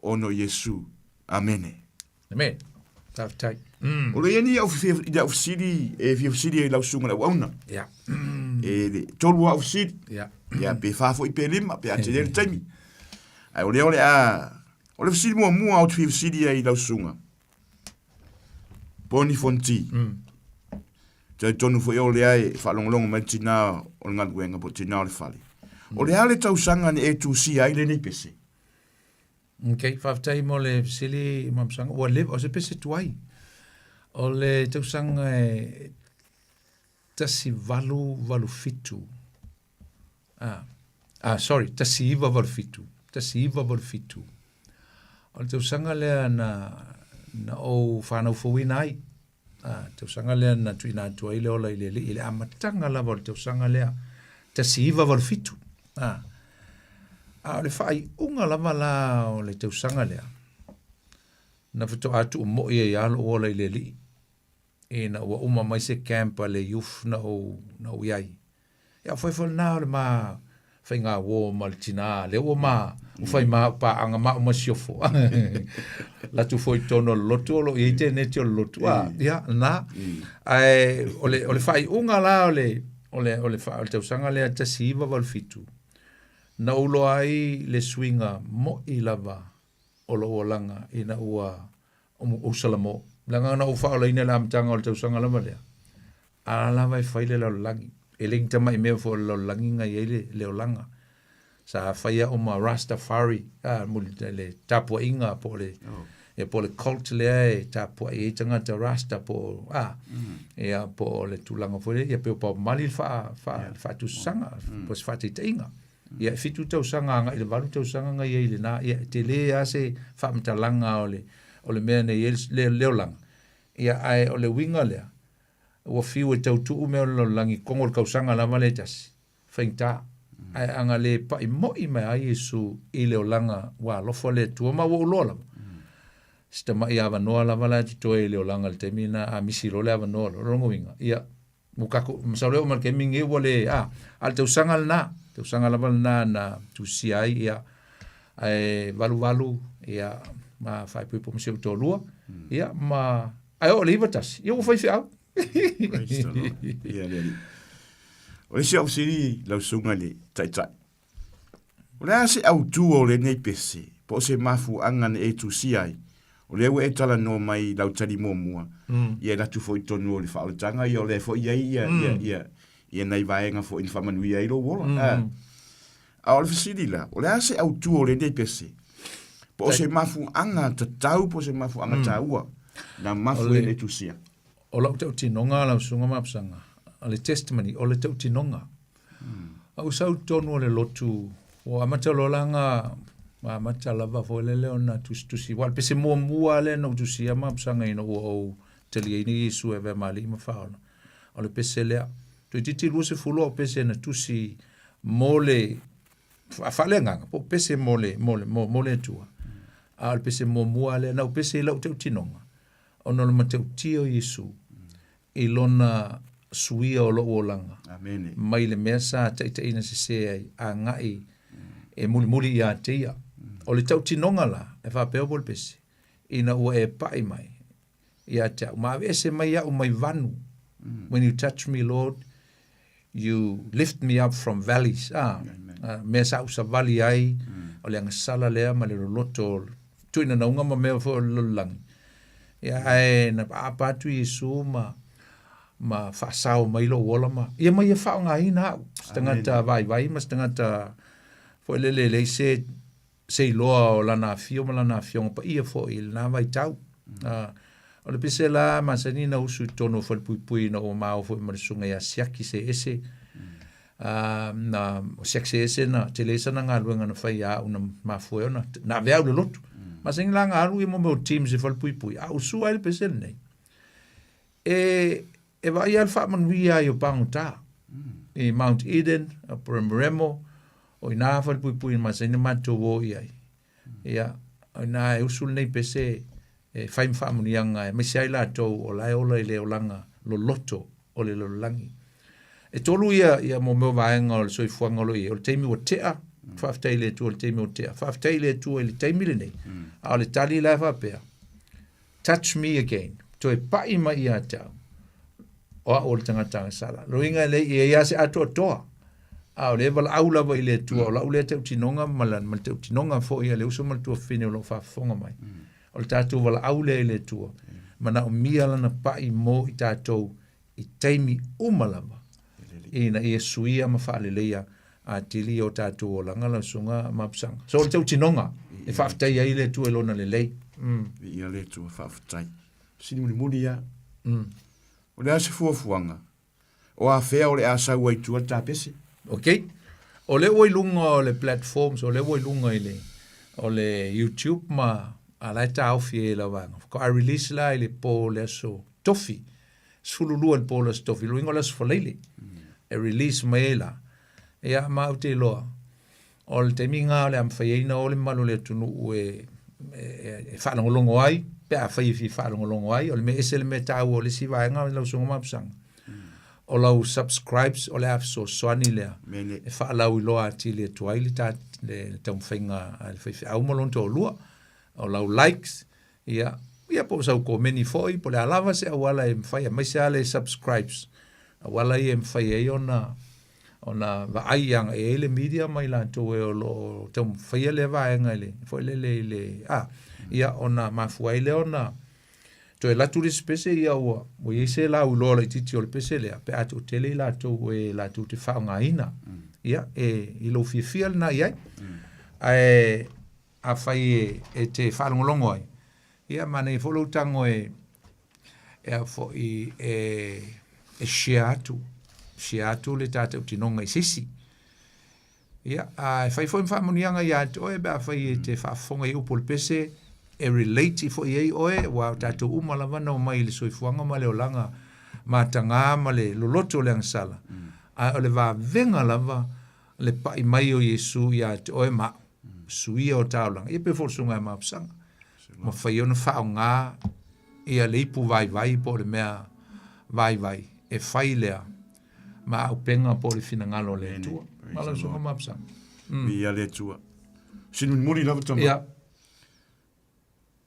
ona o Iesu. Amene. Amen. Faafetai. O lo o i ai ni au fesili e fia fesili ai i lau susuga i le auauna. Ia. E le tolu au fesili. Ia. Ia, pe fa foi pe lima, pe a tele le taimi. Ae o lea o le a... O le fesili muamua ou te fia fesili ai i lau susuga. Poni Fonti. Talitonu foi o lea e faalogologo mai le tinā o le galuega po o le tinā o le fale. O le a le tausaga na e tusia ai lenei pese? Ok, faafetai mo le fesili Mapusaga. Ua leva, o se pese tuai. O le tausaga e 1887. Ah, ah sorry, 1987. 1987. O le tausaga lea na, na ou whanau fouina ai. Ah, tausaga lea na tuuina atu ai le ola i le Alii i le amataga lava o le tausaga lea, 1987. Ah, a o le faaiuga lava la o le tausaga lea, na faatoa tuumoi ai lava lou ola i le Alii, ina ua uma mai se camp a le youth na ou, na ou i ai. Ia, foi foi lena o le ma faiga uo ma le tina, lea ua ma, Ua fai ma au paaga ma au masiofo. Latu foi tonu o le lotu o lo o i ai teneti o le lotu. A, ia, na. Ae o le, o le faaiuga la o le, o le, o le, o le tausaga lea 1987, na ou iloa ai le suiga mo'i lava o lou olaga ina ua ou salamo. Leaga na ou faaolaina i le amataga o le tausaga lava lea, a lava e fai le lalolagi. E le ni tamai mea foi o le lalolagi na i ai le, le olaga. Sa fai au ma Rastafari, a, muli, le tapuaiga po o le, oh. Ia po o le cult lea e tapuai ai tagata Rasta po o, a, ia po o le tulaga foi lea, ia pei o Bob Marley le faa, faa, yeah. faatusasaga, po o se faataitaiga. Ia e 7 tausaga agai i le 8 tausaga na i ai i lena, ia e tele lava se faamatalaga o le, o le mea na i ai le, le olaga. Ia ae o le uiga lea, ua fiu e tau tuu mea o le lalolagi i kogo o le kausaga lava lea e tasi, faigata. Ae a na le pai moi mai lava Iesu i le olaga ua alofa le Atua ma ua ou iloa lava, si tamai avanoa lava la e totoe i le olaga i le taimi lena, a misi loa le avanoa loa, o lona uiga, ia, Mo kako, masalo e oo mai le taimi lenei ua le, a, a o le tausaga lena, tausaga lava lena na tusia ai, ia, ae 88, ia, ma faaipoipo ma si ou toalua, ia, ma, ae oo i le 91, ia ua faifeau. Praise the Lord. Ia le Alii. O le isi au fesili lau susuga i le Taitai. O le a se autu o lenei pese, po o se mafuaaga na e tusia ai? O lea ua e talanoa mai i lau tali muamua, ia e alu atu foi i totonu o le faaolataga, ia o lea foi e i ai ia, ia, ia, ia nai vaega foi na faamanuia ai lou ola. A, a o le fesili la, o le a se autu o lenei pese? Po o se mafuaaga tatau po o se mafuaaga taua na mafua ai ona e tusia? O lau tautinoga lau Susuga Mapusaga, o le testimony, o le tautinoga. A ou sau i totonu o le lotu, ua amata loa la ona amata lava foi lele ona tusitusi. Aua o le pese muamua lava lea na ou tusia Mapusaga ina ua ou taliaina Iesu e avea ma Alii ma Faaola, o le pese lea. Toeitiiti 20 au pese na tusi mo le faaleagaga po o pese mo le, mo le, mo, mo le Atua. A o le pese muamua lea na ou pese i lau tautinoga, ona o le matautia o Iesu i lona suia o lou olaga. Amene. Mai le mea sa taitaiina sese ai, agai e mulimuli ia te ia. O le tautinoga la, e faapea po o le pese, ina ua e pai mai ia te au, ma aveese mai au mai vanu. When you touch me, Lord, you lift me up from valleys. Ah, ah, mea sa ou savali ai, o le agasala lea ma le loloto o tuinanauga ma mea foi o le lalolagi. Ia, ae na aapa atu Iesu ma, ma faasao mai lou ola ma, ia ma ia faaaogaina au, se tagata vaivai ma se tagata foi lele e leai se, se iloa o lana afio ma lana afioga paia foi i lena vaitau. Mm. O le pese la masani na usu i totonu o Falepuipui ina ua maua foi ma le susuga ia Siaki Seese. Mm. Na o Siaki Seese na tele sana galuega na fai ia au na mafua ai ona na ave au i le lotu. Mm. Masani la na alu ia mo mea o teams i Falepuipui, a usu ai le pese lenei. E e vaaia le faamanuia ai o pagota i Mount Eden, o Paremoremo, o ina Falepuipui na masani ona matou o i ai. Ia, o ina e usu lenei pese e fai ma faamanuiaga aemaise ai latou o la e ola i le olaga loloto o le lalolagi. E tolu ia, ia mo mea o vaega o le soifuaga o lo o i ai. O le taimi ua tea, faafetai i le Atua i le taimi ua tea. Faafetai i le Atua i le taimi lenei. A o le tali la e faapea, touch me again, toe pai mai ia te au, o au o le tagata agasala. Lona uiga e leai, e i ai lava se atoatoa, a o lea e valaau lava i le Atua, o lau lea tautinoga ma le, ma le tautinoga foi a le uso ma le tuafafine o lo o faafofoga mai. O le tatou valaau lea i le Atua, manaomia lana pai mo i tatou i taimi uma lava, ina ia suia ma faaleleia atili o tatou olaga lau Susuga Mapusaga. So o le tautinoga e faafetai ai le Atua i lona lelei. Mm. Viia le Atua, faafetai. Sili mulimuli ia. O le a se fuafuaga? O afea o le a sau ai i tua le ta pese? Ok. O lea ua i luga o le platforms, o lea ua i luga i le, o le YouTube ma a la e taofi ai lau vaega. Faatoa release la i le po o le aso Tofi, 12 i le po o le aso Tofi, lona uiga o le aso Faraile, e release mai ai la. Ia, ma ou te iloa, o le taimi lena o le a mafai ai ona o le mamalu o le atunuu e, e, e faalogologo ai, pe afai e fia faalogologo ai, o le mea ese le mea taua o le isi vaega lau Susuga Mapusaga. O lau subscribes o le a fesoasoani lea e faalauiloa atili atu ai le ta le taumafaiga a le faifeau ma lona toalua. O lau likes, ia, ia po o sau komeni foi, po o le a lava se auala e mafai, aemaise lava le subscribes, auala ia e mafai ai ona ona vaai agai ai le media ma i latou e o lo o taumafaia lea vaega i le foi lele i le a ia ona mafua ai lea ona toe alu atu le isi pese ia ua ua i ai se lauiloa laitiiti o le pese lea pe a toatele i latou e latou te faaaogaina. Ia e i lou fiafia lena i ai. Ae afai e, e te faalogologo ai, ia manaia foi lou tago e e a foi e e share atu, share atu le ta tautinoga i se isi. Ia, a e fai foi ma faamanuiaga ia te oe pe afai e te faafofoga i upu o le pese, e relate foi i ai oe, aua o tatou uma lava na omai i le soifuaga ma le olaga mataga ma le loloto o le agasala, ae o le vavega lava le pai mai o Iesu ia te oe ma au, suia o ta olaga. Ia pei foi o le Susuga ia Mapusaga, mafai ona faaaoga ia le ipu vaivai po o le mea vaivai e fai lea ma auupega po o le finagalo o le Atua. Ma lau Susuga Mapusaga. Viia le Atua. Sinulimuli lava tama. Ia.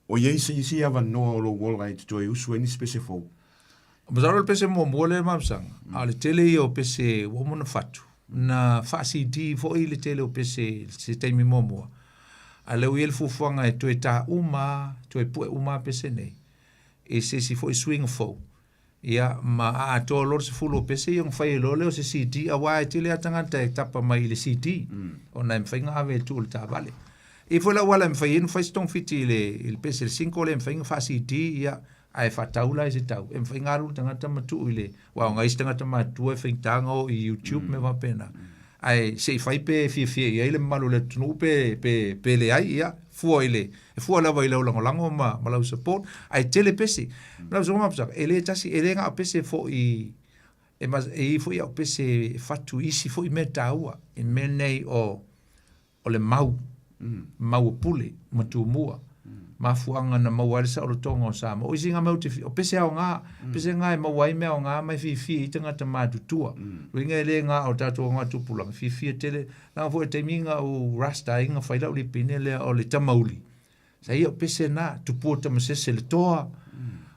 O i ai se isi avanoa o lou ola e te toe usu ai nisi pese fou? Masalo o le pese muamua lea Mapusaga, a o le tele ia o pese ua uma ona fatu, na faa-CD foi le tele o pese i se taimi muamua, a o lea ua i ai le fuafuaga e toe ta uma, toe pue uma pese nei i se isi foi suiga fou. Ia, ma a atoa loa le 10 o pese ia ona fai ai loa lea o se CD, aua e tele lava tagata e tapa mai i le CD, ona e mafai ona ave e tuu i le taavale. E i ai foi le auala e mafai ai ona fai se togafiti i le, i le pese le single lea e mafai ona faa-CD, ia, ae faatau la i se tau, e mafai ona alu le tagata ma tuu i le, aua o nai isi tagata matutua e faigata ona o i YouTube mea faapena. Ae se i fai pe fiafia i ai le mamalu o le atunuu pe, pe, pe leai, ia, fua i le, e fua lava i lau lagolago ma, ma lau support, ae tele pese. Lau Susuga Mapusaga, e le tasi, e le na o pese foi, e, mas, e i ai foi au pese e fatu i isi foi mea taua, i mea nei o, o le mau, mau o Pule ma Tumua, mafuaaga na maua ai le saolotoga o Samoa. O isi na mea ou te o pese aoga, pese na e maua ai mea aoga ma e fiafia i tagata matutua. Uiga e le na o tatou aga tupulaga, fiafia tele. Leaga foi o le taimi na ou rasta ai na fai lau lipine lea o le Tamauli. Sa i ai au pese na, Tupua Tamasese le toa,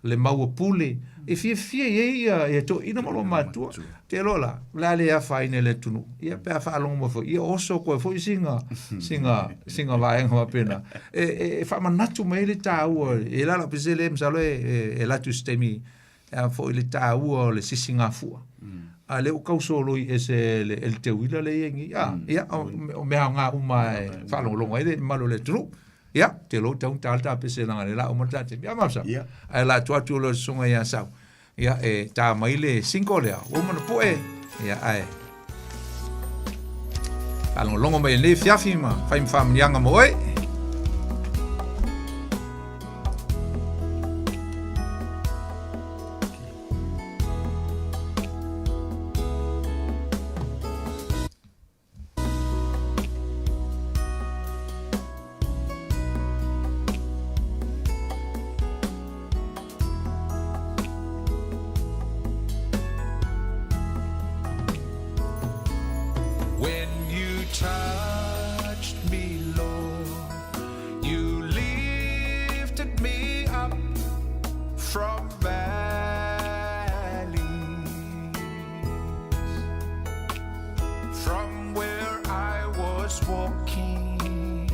le mau a Pule, e fiafia i ai ia, ia toeaiina ma olomatua. Te iloa la, o le a le afaina i le atunuu. Ia pe a faalogo mai foi, ia oso koe foi sina, sina, sina vaega faapena. E, e, e faamanatu mai ai le taua, e la lau pese lea masalo e, e, e alu atu i se taimi, e a foi le taua o le sisigafua. A lea ua tau soloi ese e le, e le teuila lea e i ai nei. A, ia, o, o mea aoga uma e faalogologo ai le mamalu o le atunuu. Ia, te iloa ua tatau ona ta le ta pese leaga o lea o le a uma le ta taimi. Ia Mapusaga? Ia. Ae o le a tuu atu loa i le susuga ia Sau. Ia, e ta mai le single lea, ua uma ona pue. Ia, ae faalogologo mai i lenei afiafi ma fai ma faamanuiaga mo oe. When you touched me, Lord, you lifted me up from valleys, from where I was walking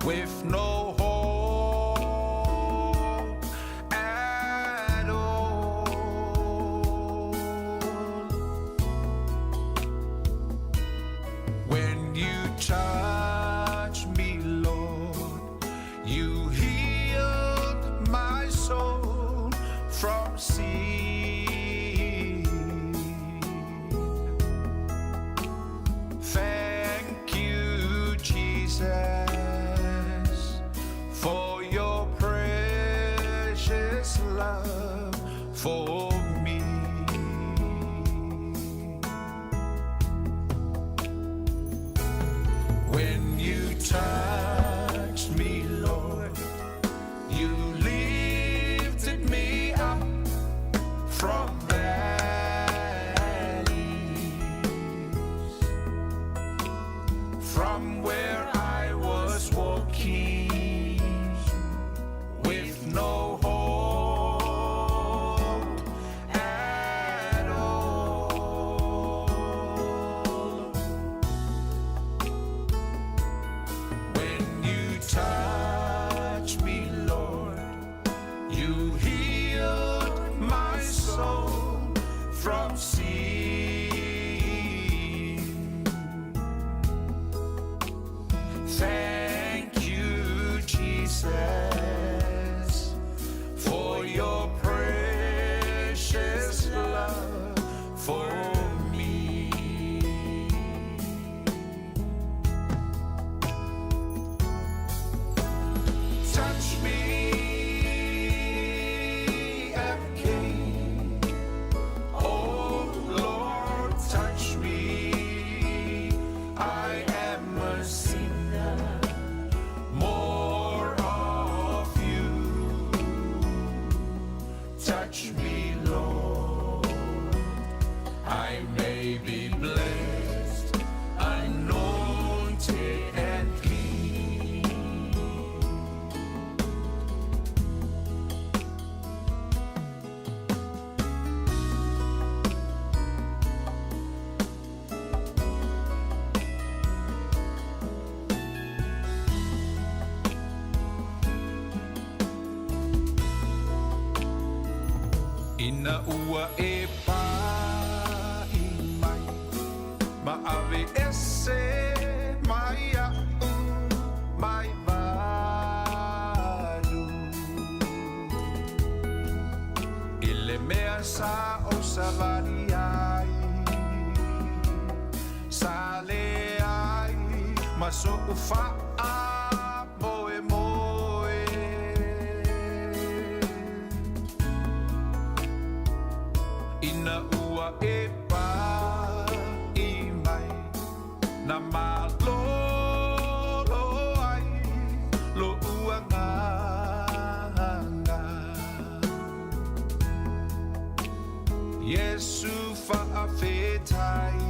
with no hope at all. When you touch me, Lord, you healed my soul from sin. Thank you, Jesus, for your precious love for me. When you touched me, Lord, you lifted me up from valleys. Touch me, Lord. I may be blessed, anointed and clean. Ina ua e pa'i mai ma ave ese mai iaʻu mai malu i le mea sa ou savali ai sa leai ma soʻu faamoemoe. Ina ua e pa'i mai na malolo ai loʻu agaga. Iesu faafetai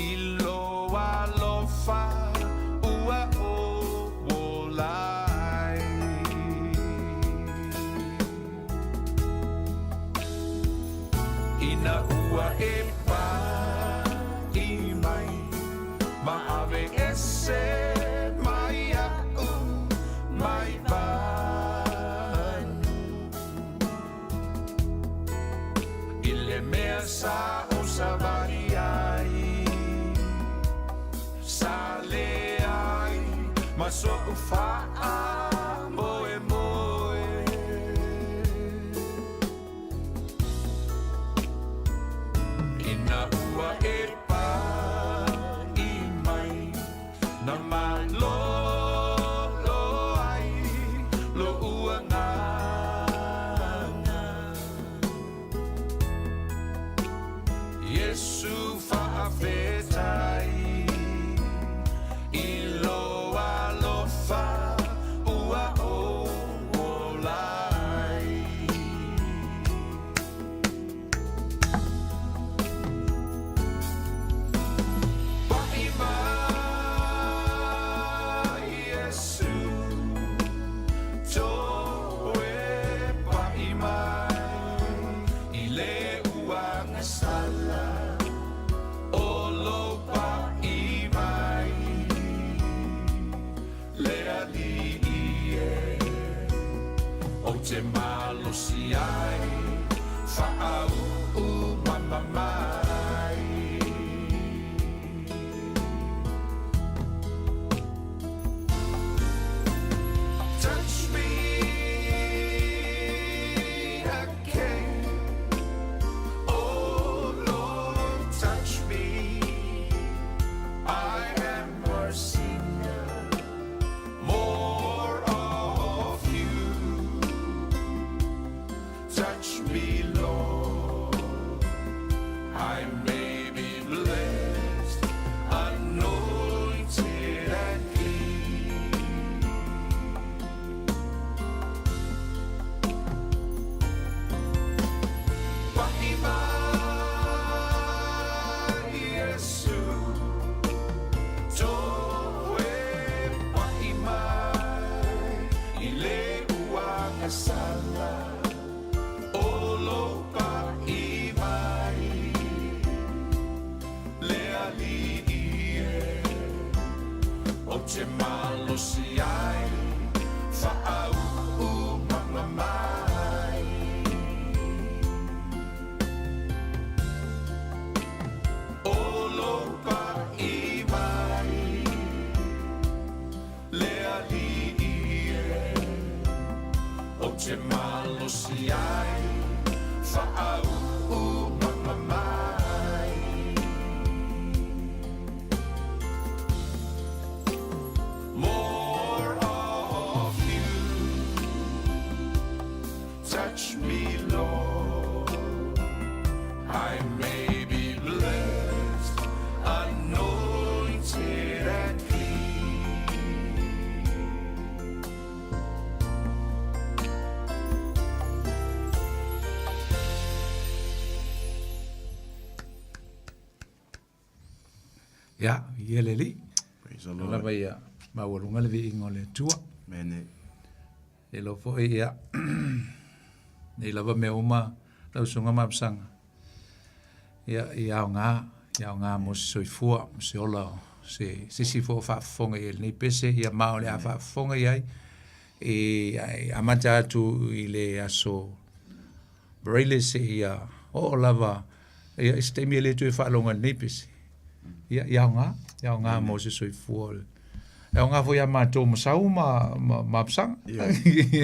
i lou alofa ua ou ola ai. Ina ua e pa'i mai ma ave ese mai iaʻu mai manu i le mea sa ou savali ai sa leai ma soʻu faamoemoe. Ina ua e pa'i mai na malolo ai loʻu agaga. Iesu faafetai i lou alofa ua ou ola ai. Pa'i mai Iesu toe pa'i mai i le uagasala o lou pa'i mai le Alii e ou te malosi ai faauu mama mai. Touch me again. Oh Lord, touch me. I am a sinner. More of you. Touch me, Lord. I may be blessed, anointed and clean. Pa'i mai Iesu toe pa'i mai i le uagasala o lou pa'i mai le Alii e ou te malosi ai faauu mama mai. O lou pa'i mai le Alii e ou te malosi ai faauu mama mai. More of you. Touch me, Lord. I may be blessed, anointed and clean. Ia, viia le Alii. Praise the Lord. Lava ia maualuga le viiga o le Atua. Amen. E iloa foi ia nei lava mea uma lau susuga ma Apasaga. Ia, i aoga, i aoga mo se soifua, mo se ola o se sisi foi o faafofoga i lenei pese, ia ma o le a faafofoga i ai, e amata atu i le aso Braille seia oo lava ia i se taimi e le toe faalogo ai i lenei pese. Ia, i aoga, i aoga mo se soifua o le e aoga foi ia matou ma Sau ma, ma, ma Apasaga. Yeah.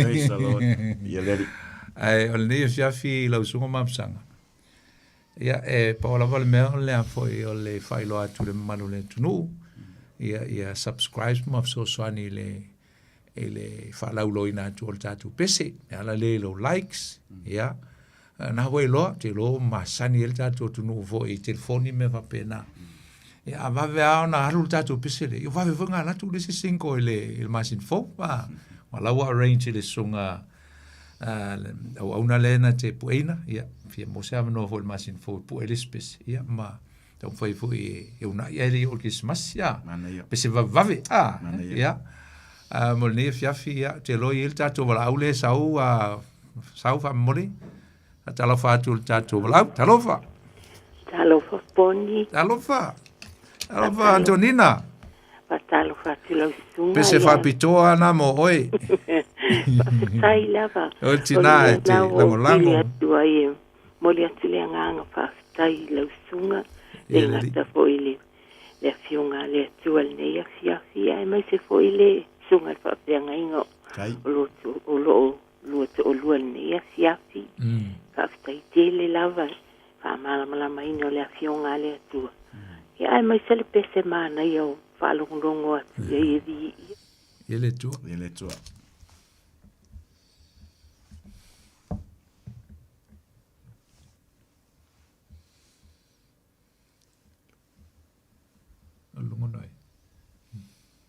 Praise the Lord. Ia le Alii. Ae o lenei afiafi i lau susuga ma Apasaga, ia e pau lava le mea o le a foi o le faailoa atu i le mamalu o le atunuu, ia, ia subscribe ma fesoasoani i le i le faalauiloaina atu o le tatou pese, e ala lea i lou likes, ia, na ua iloa, te iloa ua masani ai le tatou atunuu foi i telefoni ma mea faapena. Ia, a vave lava ona alu le tatou pese lea, ia vave foi ona alu atu le isi single i le, i le masina fou, a, ma la ua arrange i le susuga le auauna lea na te pueina, ia, fia maua se avanoa foi i le masina fou e pue ai le isi pese, ia, ma taumafai foi e uunai ae le i oo i le Kerisimasi, a, pese vavevave, a, ia. A, mo lenei afiafi, ia, ou te iloa e i ai le tatou valaau lea e sau, a, sau faamolemole, faatalofa atu i le tatou valaau. Talofa! Talofa Poni. Talofa! Talofa Antonina! Faatalofa atu i lau susuga. Pese faapitoa ana mo oe. Faafetai lava. O tina e te lagolago. Atu ai e momoli atu le agaga faafetai i lau susuga, le gata foi i le le afioga a le Atua i lenei afiafi, aemaise foi le susuga i le faafeagaiga o lo o lua toalua i lenei afiafi. Faafetai tele lava i le faamalamalamaina o le afioga a le Atua, ia aemaise le pese manaia o faalogologo atu i ai e viia. Ia le Atua. Ia le Atua.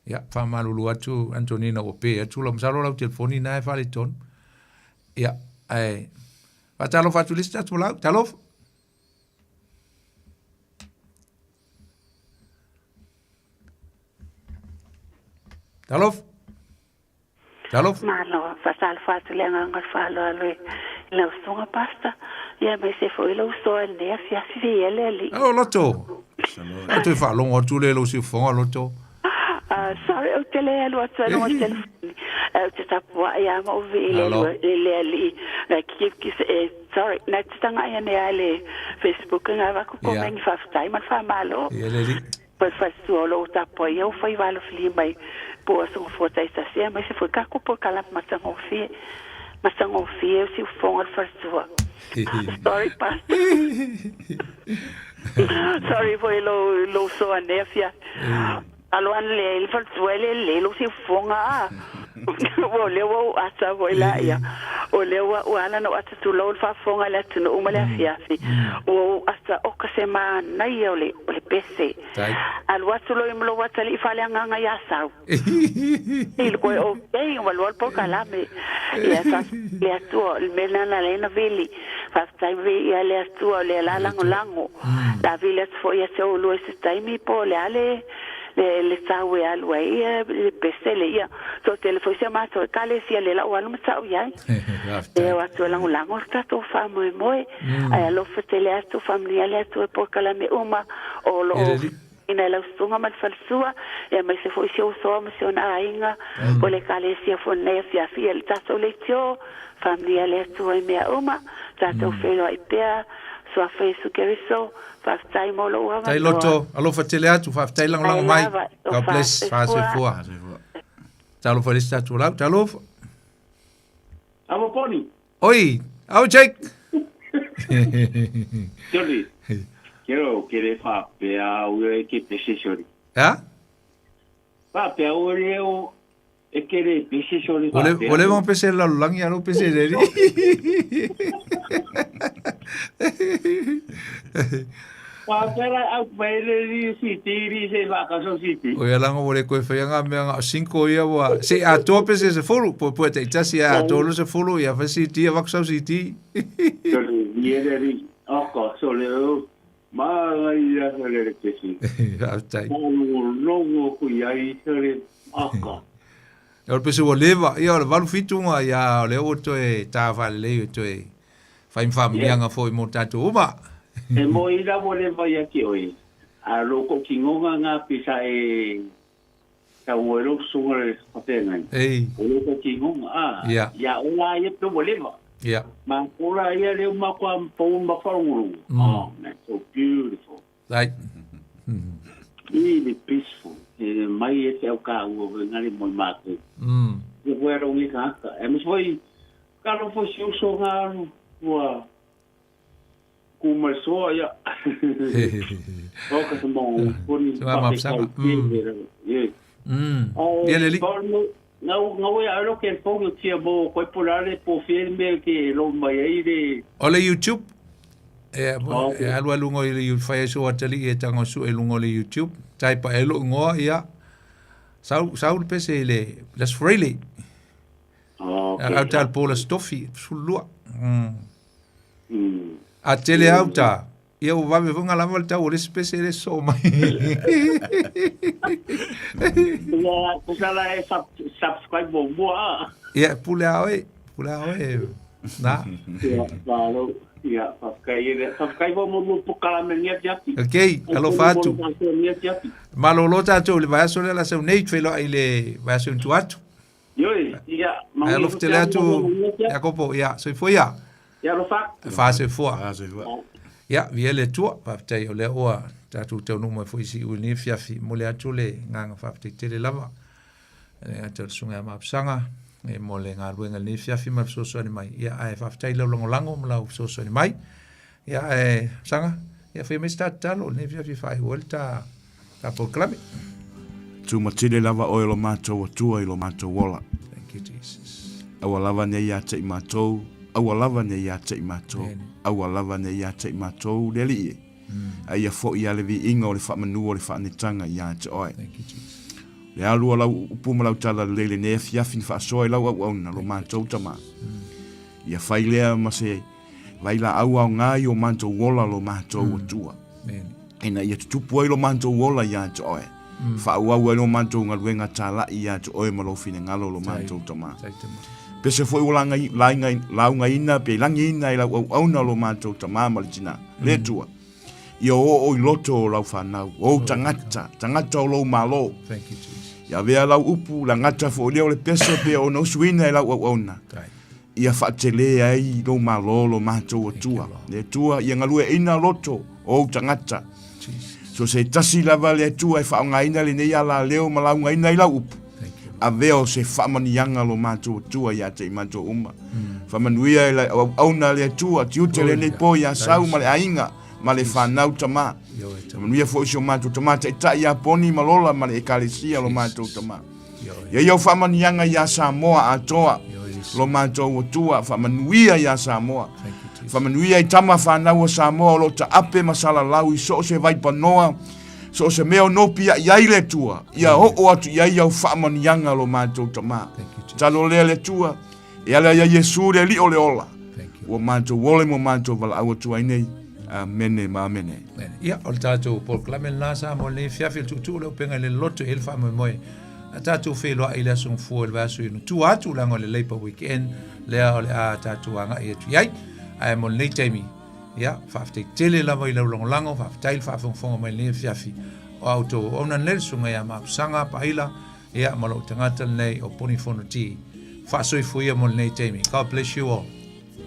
Ia, faamalulu atu Antonina ua pe atu lau masalo lau telefoni na e faaletonu. Ia, ae faatalofa atu i le isi tatou lau. Talofa. Talofa. Talofa. Malo, faatalofa atu le agaga o le faaaloalo i lau susuga Pastor, ia aemaise foi lou uso i lenei afiafi viia le Alii. Oh, Loto. Ou te faalogo atu le lou siufofoga, Loto. Uh, sorry, ou te le alu atu ai luga o le telefoni. Ou te tapuai lava ma ou vii i le Alii. Na sorry, na te tagai ane lava i le Facebook nga avatu komeni faafetai ma le faamalo. Ia le Alii. Faifaitua o loo tapuai au faiva alofilima mai po aso gafoa taitasi aemaise foi tatou polokalame matagofie matagofie o siufofoga o le faletua. Sorry pastor. Sorry foi lou lou soa nei afiafi. Alo ana le le faletua e le lelei lou siufofoga a. Ua o lea ua ou ata foi la ia. O lea ua ua ala ona ou ata tulou le faafofoga a le atunuu ma le afiafi. Ua ou ata oka se manaia o le o le pese. Alu atu loa i ma lou atalii faaleagaga ia Sau. I le koe okay ua loa le polokalame. Ia sa le Atua o le mea lena na ala ai ona vili. Faafetai viia le Atua o lea la lagolago. La vili atu foi ia te oulua i se taimi po o le a le le le tau e alu ai ia le pese le ia toatele foi si a matou ekalesia lea la ua alu ma tau i ai. E o atu e lagolago le tatou faamoemoe ae alofa tele atu faamanuia le Atua i polokalame uma o lo o ina e lau susuga ma le falesua aemaise foi si ou uso ma si ona aiga po o le ekalesia foi lenei afiafi ia le tatou leitio faamanuia le Atua i mea uma tatou feiloai pea Suafa Iesu Keriso Faafetai mo lou avanoa. Tai loto, alofa tele atu, faafetai lagolago mai. God bless, faasoifua. Talofa i le isi tatou lau, talofa. Avo Poni. Oi, au Jake. Sori, kero kere faapea au e ke pese sori. Ha? Faapea au e o e kere pese sori faapea. Ua leva ona pese le lalolagi a lou pese le alii. Faapea la au mai le li siti li se faakaso siti. O ia laga ua le toe faia ngā mea ngā o cinco ia ua se i atoa pese se fulu po pua taitasi a atoa lo se fulu ia fai siti avatu sau siti. Sori, i le alii, oko, sole o. Manaia le le pese. Faafetai. Faalogologo aku i ai le aka. O le pese ua leva, ia o le 87 ga, ia o lea ua toe ta faalelei ua toe fai ma faamanuiaga foi mo tatou uma. E moi la ua leva ia te oe, a lo ko tinoga nga pisa e tau ai lou susuga le faafeagai. Ei. O lo ko tinoga, a, Ia. ia o la ia pe ua leva. Ia. Ma ko la ia leo ma kwa pau ma whalongolongo. Oh, man, so beautiful. Right. Really peaceful. E mai e te au ka ua we ngari moi mātou. Ia koe aro ngi ka aka. E mas foi, ka ro foi si uso ngā aru, ua ku mai soa ia. O ka sa mo, koni Sa ma pa te mapsanga. kau te vera. Ye. Ia le li. Ngau ngau e alo ke pongo tia mo koe polare po firme ke lo mai ai le. O le YouTube. E, Oh, e alu alu ngo i le YouTube, fai ai so atali e tango su e lungo le YouTube. Tai pa e lo ngoa ia. Sau sau le pese i le Las Freely. Oh, okay. Au tal po la stofi sulua. A tele au ta. Ia o vave fonga lava le tau o le pese le so mai. Ia, kusala e subscribe mo mua. Ia pule a oe, pule a oe. Na. Ia, malo. Ia, whakakai e. Whakakai mo mo pokala me nia tiapi. Okay, alofa atu. Nia tiapi. Malolo tātou le vaiaso lea la sau nei feiloai i le vaiaso i tua atu. Ioi, ia, Ae alofa tele atu Iakopo, ia, soifua ia. Ia, alofa. Faasoifua. Faasoifua. Ia, viia le Atua, faafetai o lea ua tatou taunuu mai foi i siui i lenei afiafi. Momoli atu le agaga faafetai tele lava i le gata o le Susuga ia Mapusaga e mo le galuega i lenei afiafi ma le fesoasoani mai. Ia, ae faafetai i lau lagolago ma lau fesoasoani mai. Ia, ae Mapusaga, ia faia mai se ta tatalo i lenei afiafi e faaiu ai le ta ta polokalame. Tumatile lava oe lo matou Atua i lo matou ola. Thank you, Jesus. Aua lava nei ia te i matou, aua lava nei ia te i matou, Amen. aua lava nei ia te i matou le Alii e. A ia foi ia le viiga o le faamanu o le faanetaga ia te oe. Thank you, Jesus. Le alu o lau upu ma lau tala lelei lenei afiafi na faasoa i lau auauna lo matou tama. Ia fai lea ma se vailaau aoga i o matou ola lo matou Atua. Amen. Ina ia tutupu ai lo matou ola ia te oe. Faaauau ai lo matou galuega talai ia te oe ma lou finagalo lo matou tama. Tai tama. Pese foi ua laga, laiga, laugaina pe lagiina i lau auauna lo matou tama ma le tina, le Atua. Ia oo i loto o lau fanau, o ou tagata, tagata o lou malo. Thank you, Jesus. Ia avea lau upu, lagata foi lea o le pese pe ona usuina i lau auauna. Tai. Ia faatele ai lou malo lo matou Atua. Le Atua, ia galueaiina loto o ou tagata. Jesus. So se tasi lava le Atua e faaaogaina lenei alaleo ma laugaina i lau upu. Thank you. Avea o se faamanuiaga lo matou Atua ia te i matou uma. Faamanuia i le auauna le Atua, tiute lenei po ia Sau ma le aiga, ma le fanau tama. Ioe tama. Faamanuia foi si o matou tama taitai ia Poni ma Lola ma le ekalesia lo matou tama. Ioe. Ia ia o faamanuiaga ia Samoa atoa, Ioe. lo matou Atua, faamanuia ia Samoa. Thank you, Jesus. Faamanuia i tama fanau o Samoa o lo taape ma salalau i so o se vaipanoa, so o se mea o nopi ia i ai le Atua, ia oo atu i ai au faamanuiaga lo matou tama. Thank you, Jesus. Talo lea le Atua, e ala ia Iesu le Alii o le ola. Thank you. Ua matou ole ma matou valaau atu ai nei. Amene ma amene. Amen. Ia, o le tatou polokalame lena sa mo lenei afiafi le tuutuu le upega i le loloto e i ai le faamoemoe. A tatou feiloai i le aso gafua i le vaiaso i ona tua atu leaga o le Labour Weekend lea o le a tatou agai atu i ai. Ae mo lenei taimi, ia, faafetai tele lava i lau lagolago, faafetai le faafogafoga mai i lenei afiafi. O a outou auauna lenei, le Susuga ia Mapusaga Paila, ia, ma lou tagata lenei o Poni Fonoti. Faasoifua ia mo lenei taimi. God bless you all.